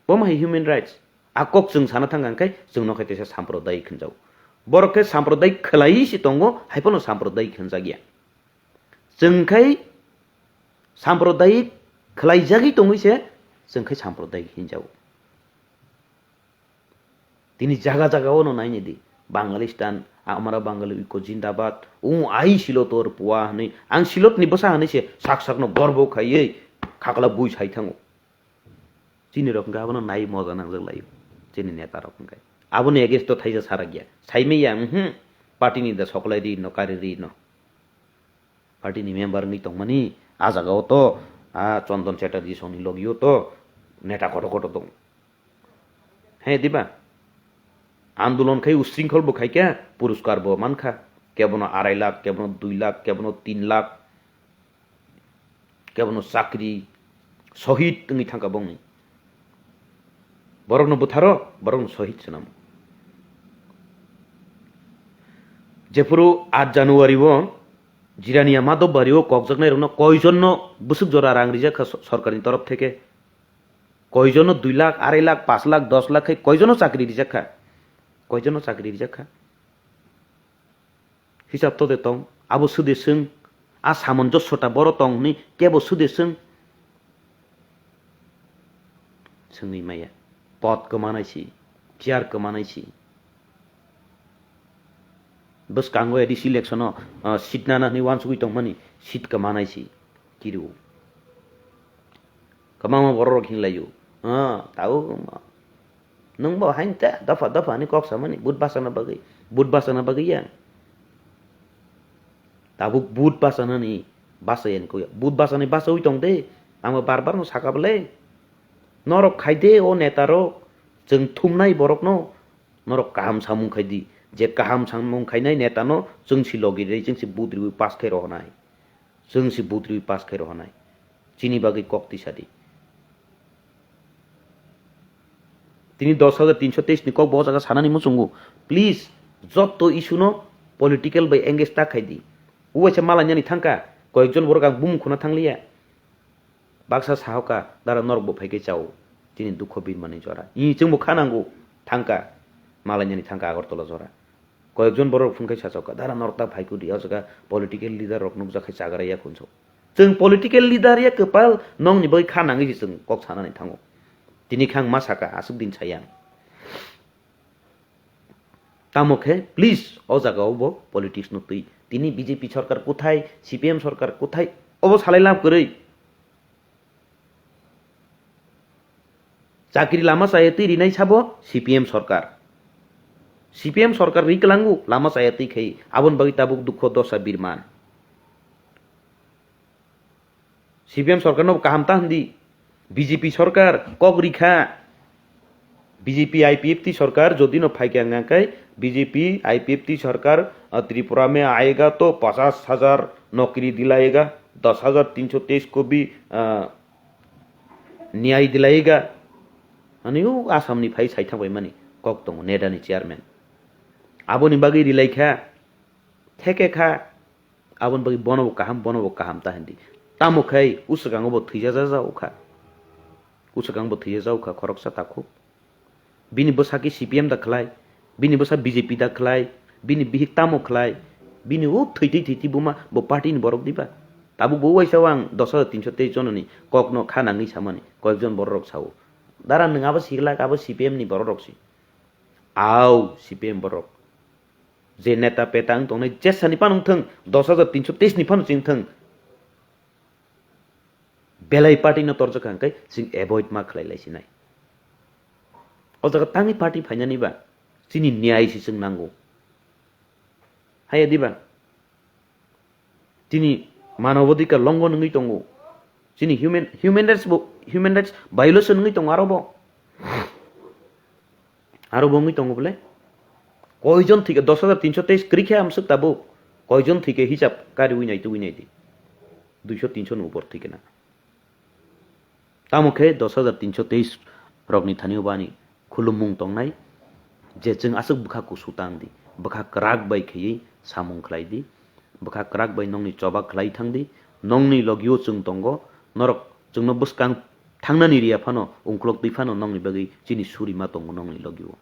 Bomo hai human rights. A kok chwng sana thang kha khe chwng no khe teisa samprodayik hwnjago. Borok khe samprodayik khwlaiwi se tongo, hai phano samprodayik hwnjak ya. Chwng khai samprodayik khwlaijagwi tongwi se chwng khai samprodayik hinjago. Tini jaga jaga o no naini di. Bangalistan, Amara Bangali Uiko Jindabad, u ai Silot or pua hwnwi. Ang Silot ni bwsa hwnwi se sak sak no gorbo khaiwi khakla bui sai thango. Chini rok hwnkhe abono nai moja nangjak lai. Chini neta rok hwnkhe. Aboni against o thaisa sarak ya. Saimai ya, mhm. Party ni da soklai ri no, kari ri no. Party ni member wngwi tongmani, a jaga o to, a Chondon Chatterjee songni logi o to neta koto koto tong. He diba? Andolon khai usringkhol bo khai khe puruskar bo man kha. Kebono arai lakh, kebono dui lakh, kebono tin lakh, kebono chakri, sohid wngwi thang kha bongni. Borokno bwtharo, borokno sohid swnam. Jephuru aat January o Jirania Madhobari o kokjaknai rokno koijon no bwswk jora rang rijak kha so-, sorkar ni torof theke? Koijon no dui lakh, arai lakh, pash lakh, dos lakh khai koijon no chakri rijak kha? Koijon no chakri rijak kha? Hisab to de tong, abo sude swng, a samonjossota boro tong hwnwi kebo sude swng? Swngwi maya. Pod kwmanai si, chair kwmanai si. Bwskango A D C election o, ah, seat nana hwnwi uansugwi tongmani, seat kwmanai si. Kiru. Kwbangma borok rok hinlaio. Ah, tabuk wngma. Nwng bo hain ta dopha dopha hinwi kok samani, vote bachana bagwi. Vote bachana bagwi ya. Tabuk vote bachanani bachai ani kok ya. Vote bachanai bachaui tong de. Ang bo bar bar no saka bwle. Norok khai de o neta rok. Chwng thumnai borok no. Norok kaham samung khai di. Je kaham samung khainai neta no chwng si logi rwi, chwng si vote rwi pass khai rohonai. Chwng si vote rwi pass khai rohonai. Chini bagwi kok tisa di. Tini dos hajar tinso teis ni kok bo o jaga sanani muchungo. Please, jotto issue no political bai engage ta khai di. Uaisa malainani thangka, koyekjon borok ang bumung khuna thangliya. Baksa sahoka, dara norok bo phaikhe chao. Chini dukho birmani jora. I chwngbo kha nango, thangka. Malainani thangka Agartala jora. Koyekjon borok phone khai sachaukha, "Dara norok ta phaiku di, o jaga political leader rok nukjak khai chagra ya khunso." Chwng political leader ya kwpal nokni bagwi kha nangwi se chwng kok sanani thango. Tini khe ang ma saka, aswk din saya ang. Tamo khe, please, o jaga o bo politics no twi. Tini B J P sarkar kwthai, C P M sarkar kwthai, obo salai lab kwrwi. Chakri lama chaya twi rinai sabo C P M sarkar. C P M sarkar ri kwlango lama chaya twi khai, aboni bagwi tabuk dukho dosa birman. C P M sarkar no kaham ta hindi. B J P sarkar kok rikha. B J P I P F T sarkar jodi no phaikha hwnka khe B J P I P F T sarkar, ah, Tripura mein aayega to pachas hajar nokri dilayega, das hajar tinso teis ko bhi, ah, niyai dilayega. Ani o Assam ni phai saithang bai mani kok tongo NEDA ni chairman. Aboni bagwi rilaikha, theke kha. Aboni bagwi bono bo kaham, bono bo kaham ta hindi. Tamo khai uswkango bo thwija ja ja ukha. Uswkang bo thwija ja ukha khoroksa takhuk. Bini bwsa khe C P M da khlai, bini bwsa B J P da khlai, bini bihik tamo khlai, bini o thwi thwi thwi thwi buma bo party ni borok diba? Tabuk bo uaisa o ang dos hajar tinso teis jononi kokno kha nangwi samani, koyekjon borok rok sao. Dara nwng abo siklak, abo C P M ni borok rok si. Au, C P M borok. Je neta peta wng tongnai jesani phano wng thung, dos hajar tinso teis ni phano cheng thung. Belai party no torjak kha hwnkhe chwng avoid ma khlai lai sinai. O jaga tangwi party phainani ba chini niyai se chwng nango. Haiya diba? Chini manobadhikar longhon wngwi tongo. Chini human, human rights bo, human rights violation wngwi tongo aro bo. Aro bo wngwi tongo bole? Koijon thwikha, dos hajar tinso teis kwrwi khe amswk tabuk? Koijon thwikha hisab kariui nai tubui nai di. Duiso tinso ni upor thwikha na. Tamo khe dos hajar tinso teis rokni thani o bani khulumung tongnai je chwng aswk bwkha kusu tang di, bwkha kwrak bai khaiwi samung khlai di, bwkha kwrak bai nokni choba khlai thang di, nokni logio chwng tongo, norok chwngno bwskang thangnani riya phano, ungkulok twi phano nokni bagwi chini surima tongo nokni logio.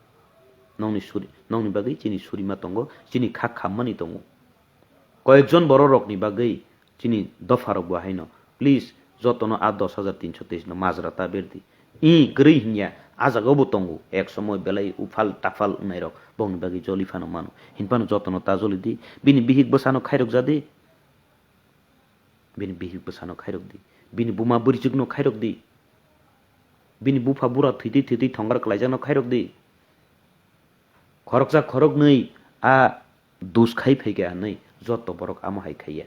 Nokni suri-, nokni bagwi chini surima tongo, chini kha khammani tongo. Koyekjon bororokni bagwi chini dopharok bo haino, please, jotono a dos hajar tinso teis no majra ta berdi. I kwrwi hinya, a jaga bo tongo, ek somoy belai uphal taphal wngnairok bongni bagwi joli phano mano. Hinphano jotono ta joli di, bini bihik bwsano khairok ja di. Bini bihik bwsano khairok di. Bini buma bwrwichwkno khairok di. Bini bupha bura thwitwi thwitwi thonggar kwlaijakno khairok di. Khoroksa khoroknwi a dus khai phaikha hwnwi joto borok amo hai khaiya.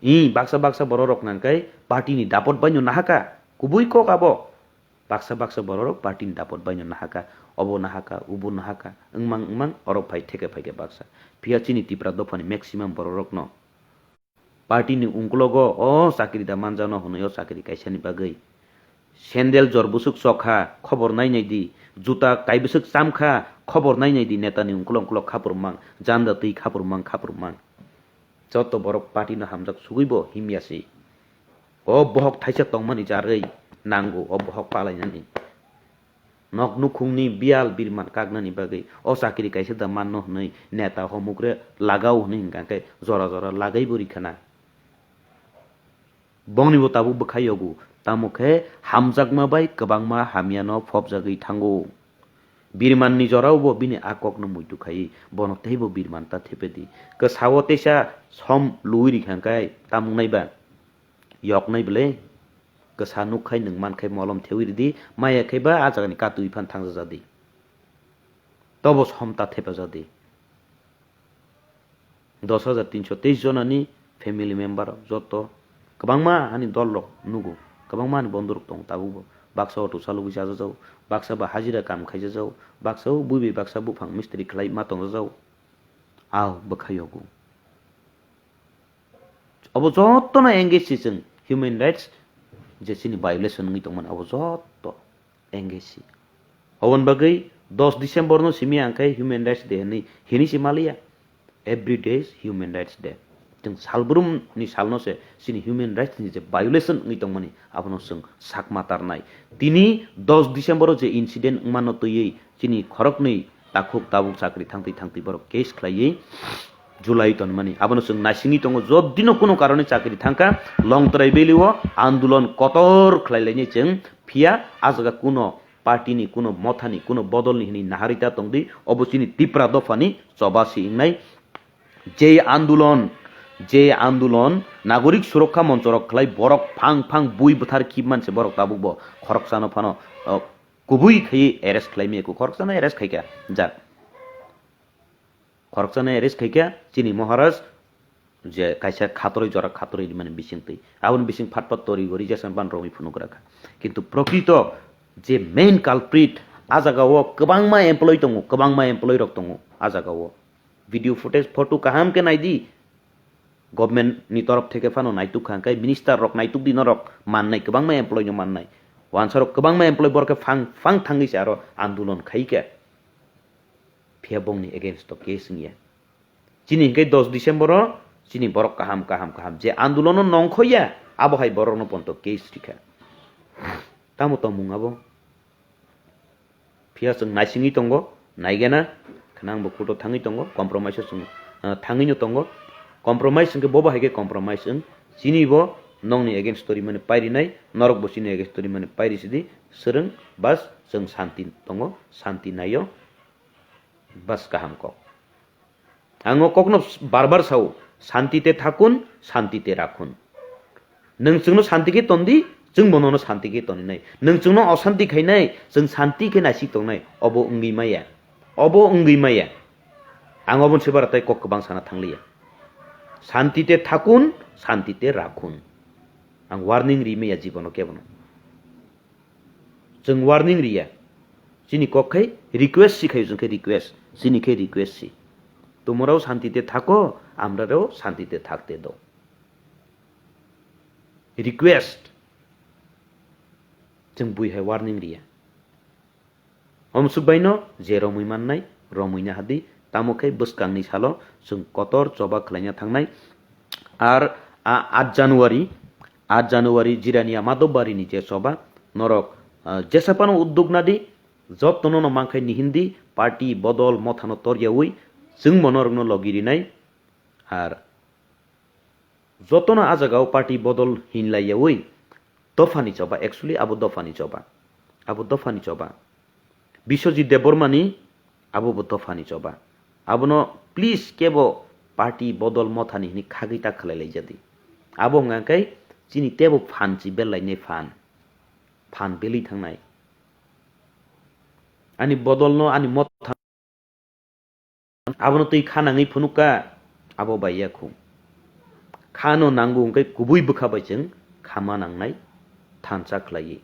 I baksa baksa bororok nangkhe party ni dapot baino nahaka. Kubui kok abo. Baksa baksa bororok party ni dapot baino nahaka. Obo nahaka, ubo nahaka. Wngmang wngmang oro phai theke phaikha baksa. Phiya chini Tipra dophani maximum bororokno party ni ungkulogo o chakri da manjano hwnwi o chakri kaisani bagwi. Sandal jor bwswk chokha, khobor nainai di. Juta kai bwswk chamkha, khobor nainai di. Netani ungkulo ungkulo khapurmang, janda twi khapurmang, khapurmang. Joto borok party no hamjak sugwi bo himya se. O bohok thaisa tongmani jarwi nango o bohok palainani. Nok nukhungni biyal birman kaknani bagwi o chakri kaisa da manno hwnwi neta homukre lagao hwnwi hwnkha khe jora jora lagaibo rikha na. Bongni bo tabuk bwkha yogo, tamo khe hamjakma bai kwbangma hamyano phobjagwi thango. Birmanni jorao bo bini a kokno muitu khai, bono teibo birman ta thepedi. Kwsao teisa som lui rikha khe tamung naiba? Yoknai bwle? Kwsa nuk khai nwng man khai molom thewi ridi, maya khai ba a jagani katwi phan thangsa jadi. Tobo som ta thepa jadi. Dos hajar tinso teis jonani family member joto kwbangma ani dol rok nugo, kwbangma ani bondhu rok tongo tabukbo. Baksa auto chalogwi chajajago, baksa ba hajira kam khaijajago, baksa o bui bai baksa buphang mistri khlai ma tongjajago. Ao bwkha yogo. Obo jotono engage si chwng human rights je chini violation wngwi tongmani obo joto engage si. Oboni bagwi dos December no simi ang khe human rights day hwnwi hini si maliya. Every day is human rights day. Chwng salbrum ni salno se chini human rights ni je violation wngwi tongmani abono chwng sakma tarnai. Tini dos December o je incident wngmano twiwi chini khoroknwi takhuk tabuk chakri thangtwi thangtwi borok case khlaiwi July tonmani. Abono chwng naisingwi tongo, jodino kuno karone chakri thangkha, Longtrai Valley o andolon kotor khlai lainai chwng, phiya a jaga kuno party ni, kuno motha ni, kuno bodol ni hinwi naharwi ta tongdi, obo chini Tipra dopha ni choba si wngnai. Je andolon, je andolon, Nagorik Surokha Moncho rok khlai borok phang phang bui bwthar khib manse borok tabuk bo khoroksano phano, o, kubui khaiwi arrest khlai maya ku, khoroksano arrest khaikha, jak. Khoroksano arrest khaikha, chini Maharaj je kaisa khatorwi jora khatorwi rimani bisingtwi. Aboni bising phat phat tori gori jesa ban romwi phunugra kha. Kintu prokrito je main culprit a jaga o kwbangma employee tongo, kwbangma employee rok tongo a jaga o. Video footage, photo kaham khe naidi. Government ni torof theke phano naituk kha, hwnkhe minister rok naituk di norok mannai, kwbangma employee no mannai. Wansa rok kwbangma employee borok khe phang, phang thangwi se aro andolon khai khe. Phiya bongni against o case wngya. Chini hwnkhe dos December o chini borok kaham, kaham, kaham je andolon o nongkhoya, abo hai borok no ponto case rikha. Tamo tongmung abo? Phiya chwng naisingwi tongo, naigena, khwnang bo court o thangwi tongo, compromise o chwng, ah, thangwino tongo. Compromise hwnkhe bobo hai khe compromise wng, chini bo nokni against o rimani pairinai, norok bo chini against o rimani pairi sidi, swrwng bas chwng santi tongo, santi naio, bas kaham kok. Ang o kokno bar bar sao, "Shanti te thakun, shanti te rakhun." Nwng chwngno shanti khe ton di, chwng bo nono shanti khe toninai. Nwng chwngno oshanti khainai, chwng shanti khe naisik tongnai, obo wngwi maya. Obo wngwi maya. Ang obo se bara tei kok kwbang sana thangliya. "Shanti te thakun, shanti te rakhun." Ang warning ri maya jibono kebono. Chwng warning riya. Chini kok khai request si khai, chwng khe request, chini khe request si. Tumorao shanti te thako, amrarao shanti te thakte do. Request. Chwng bui hai warning riya. Omsuk baino je romwi mannai, romwi na hadi, tamo khe bwskangni salo chwng kotor choba khlaina thangnai. Ar a aat January, aat January Jirania Madhobbarini je choba, norok, ah, jesaphano udduk nadi, jotono no mankhai nihindi, party bodol mothano toryawi, chwngbo norokno logi rinai. Ar jotono a jagao party bodol hinlaiyawi dophani choba, actually abo dophani choba, abo dophani choba. Biswajit Debbarmani abo bo dophani choba. Abono please kebo party bodol mothani hini khagwi ta khlai laijadi. Abo hwnga khe chini tebo phan chi belainai phan, phan belwi thangnai. Ani bodolno ani motha Abono twi kha nangwi phunukha, abo bai ya khu. Kha no nango hwnkhe kubui bwkha bai chwng kha ma nangnai thansa khlaiwi.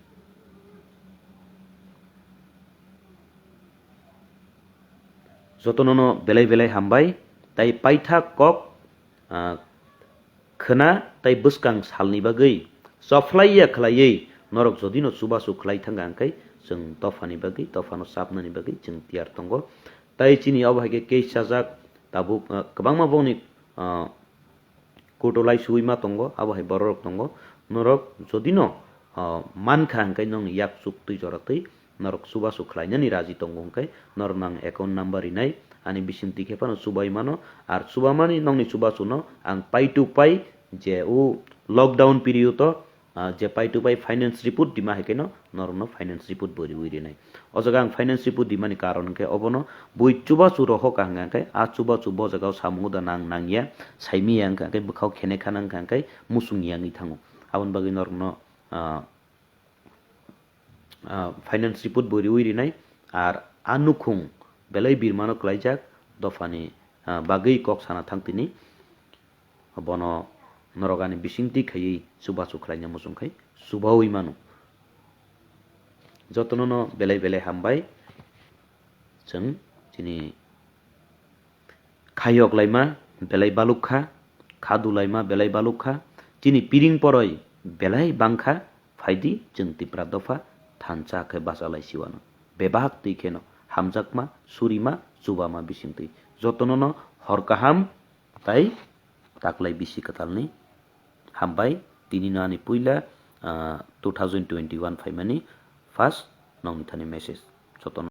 Jotono no belai belai hambai, tai paithak kok, ah, khwna tai bwskang salni bagwi chophlai ya khlaiwi norok jodi no chubachu khlai thangkha hwnkhe chwng dophani bagwi, dophano chapnani bagwi chwng tiyar tongo. Tai chini obo hai khe case chajak tabuk, ah, kwbangma bongni, ah, court o lai suwi ma tongo, abo hai borok rok tongo. Norok jodi no, ah, mankha hwnkhe nokni yak chuk twi jora twi norok chubachu khlainani raji tongo hwnkhe norokno ang account number rinai, ani bisingtwi khe phano chubai mano, ar chubamani nokni chubachuno ang pai to pai je o lockdown period o, ah, je pai to pai finance report dima hai kheno norokno finance report bo riwi rinai. O jaga ang finance report dimani karon hwnkhe obono bui chubachu rohor ka hwnkha hwnkhe a chubachu bo jagao samung da nang nangya, saimiya hwnkha hwnkhe bwkhao khene khana hwnkha hwnkhe muchung yangwi thango. Aboni bagwi norokno, ah, ah, finance report bo riwi rinai, ar a nukhung belai birmano klaijak dophani, ah, bagwi kok sana thang tini, bono norok ani bisingtwi khaiwi chubachu khlaina muchung khai chubawi mano. Jotono no belai belai hambai. Chwng chini khayok laima belai baluk kha, khadu laima belai baluk kha, chini piring poroi belai bang kha, phaidi chwng Tipra dopha thansa khe bacha lai siwano. Bebak twi kheno hamjakma, surima, chubama bisingtwi jotono no hor kaham tai taklai bisi kwtalni hambai. Tini no ani puila, ah, two thousand twenty-one phaimani first nokni thani message. Jotono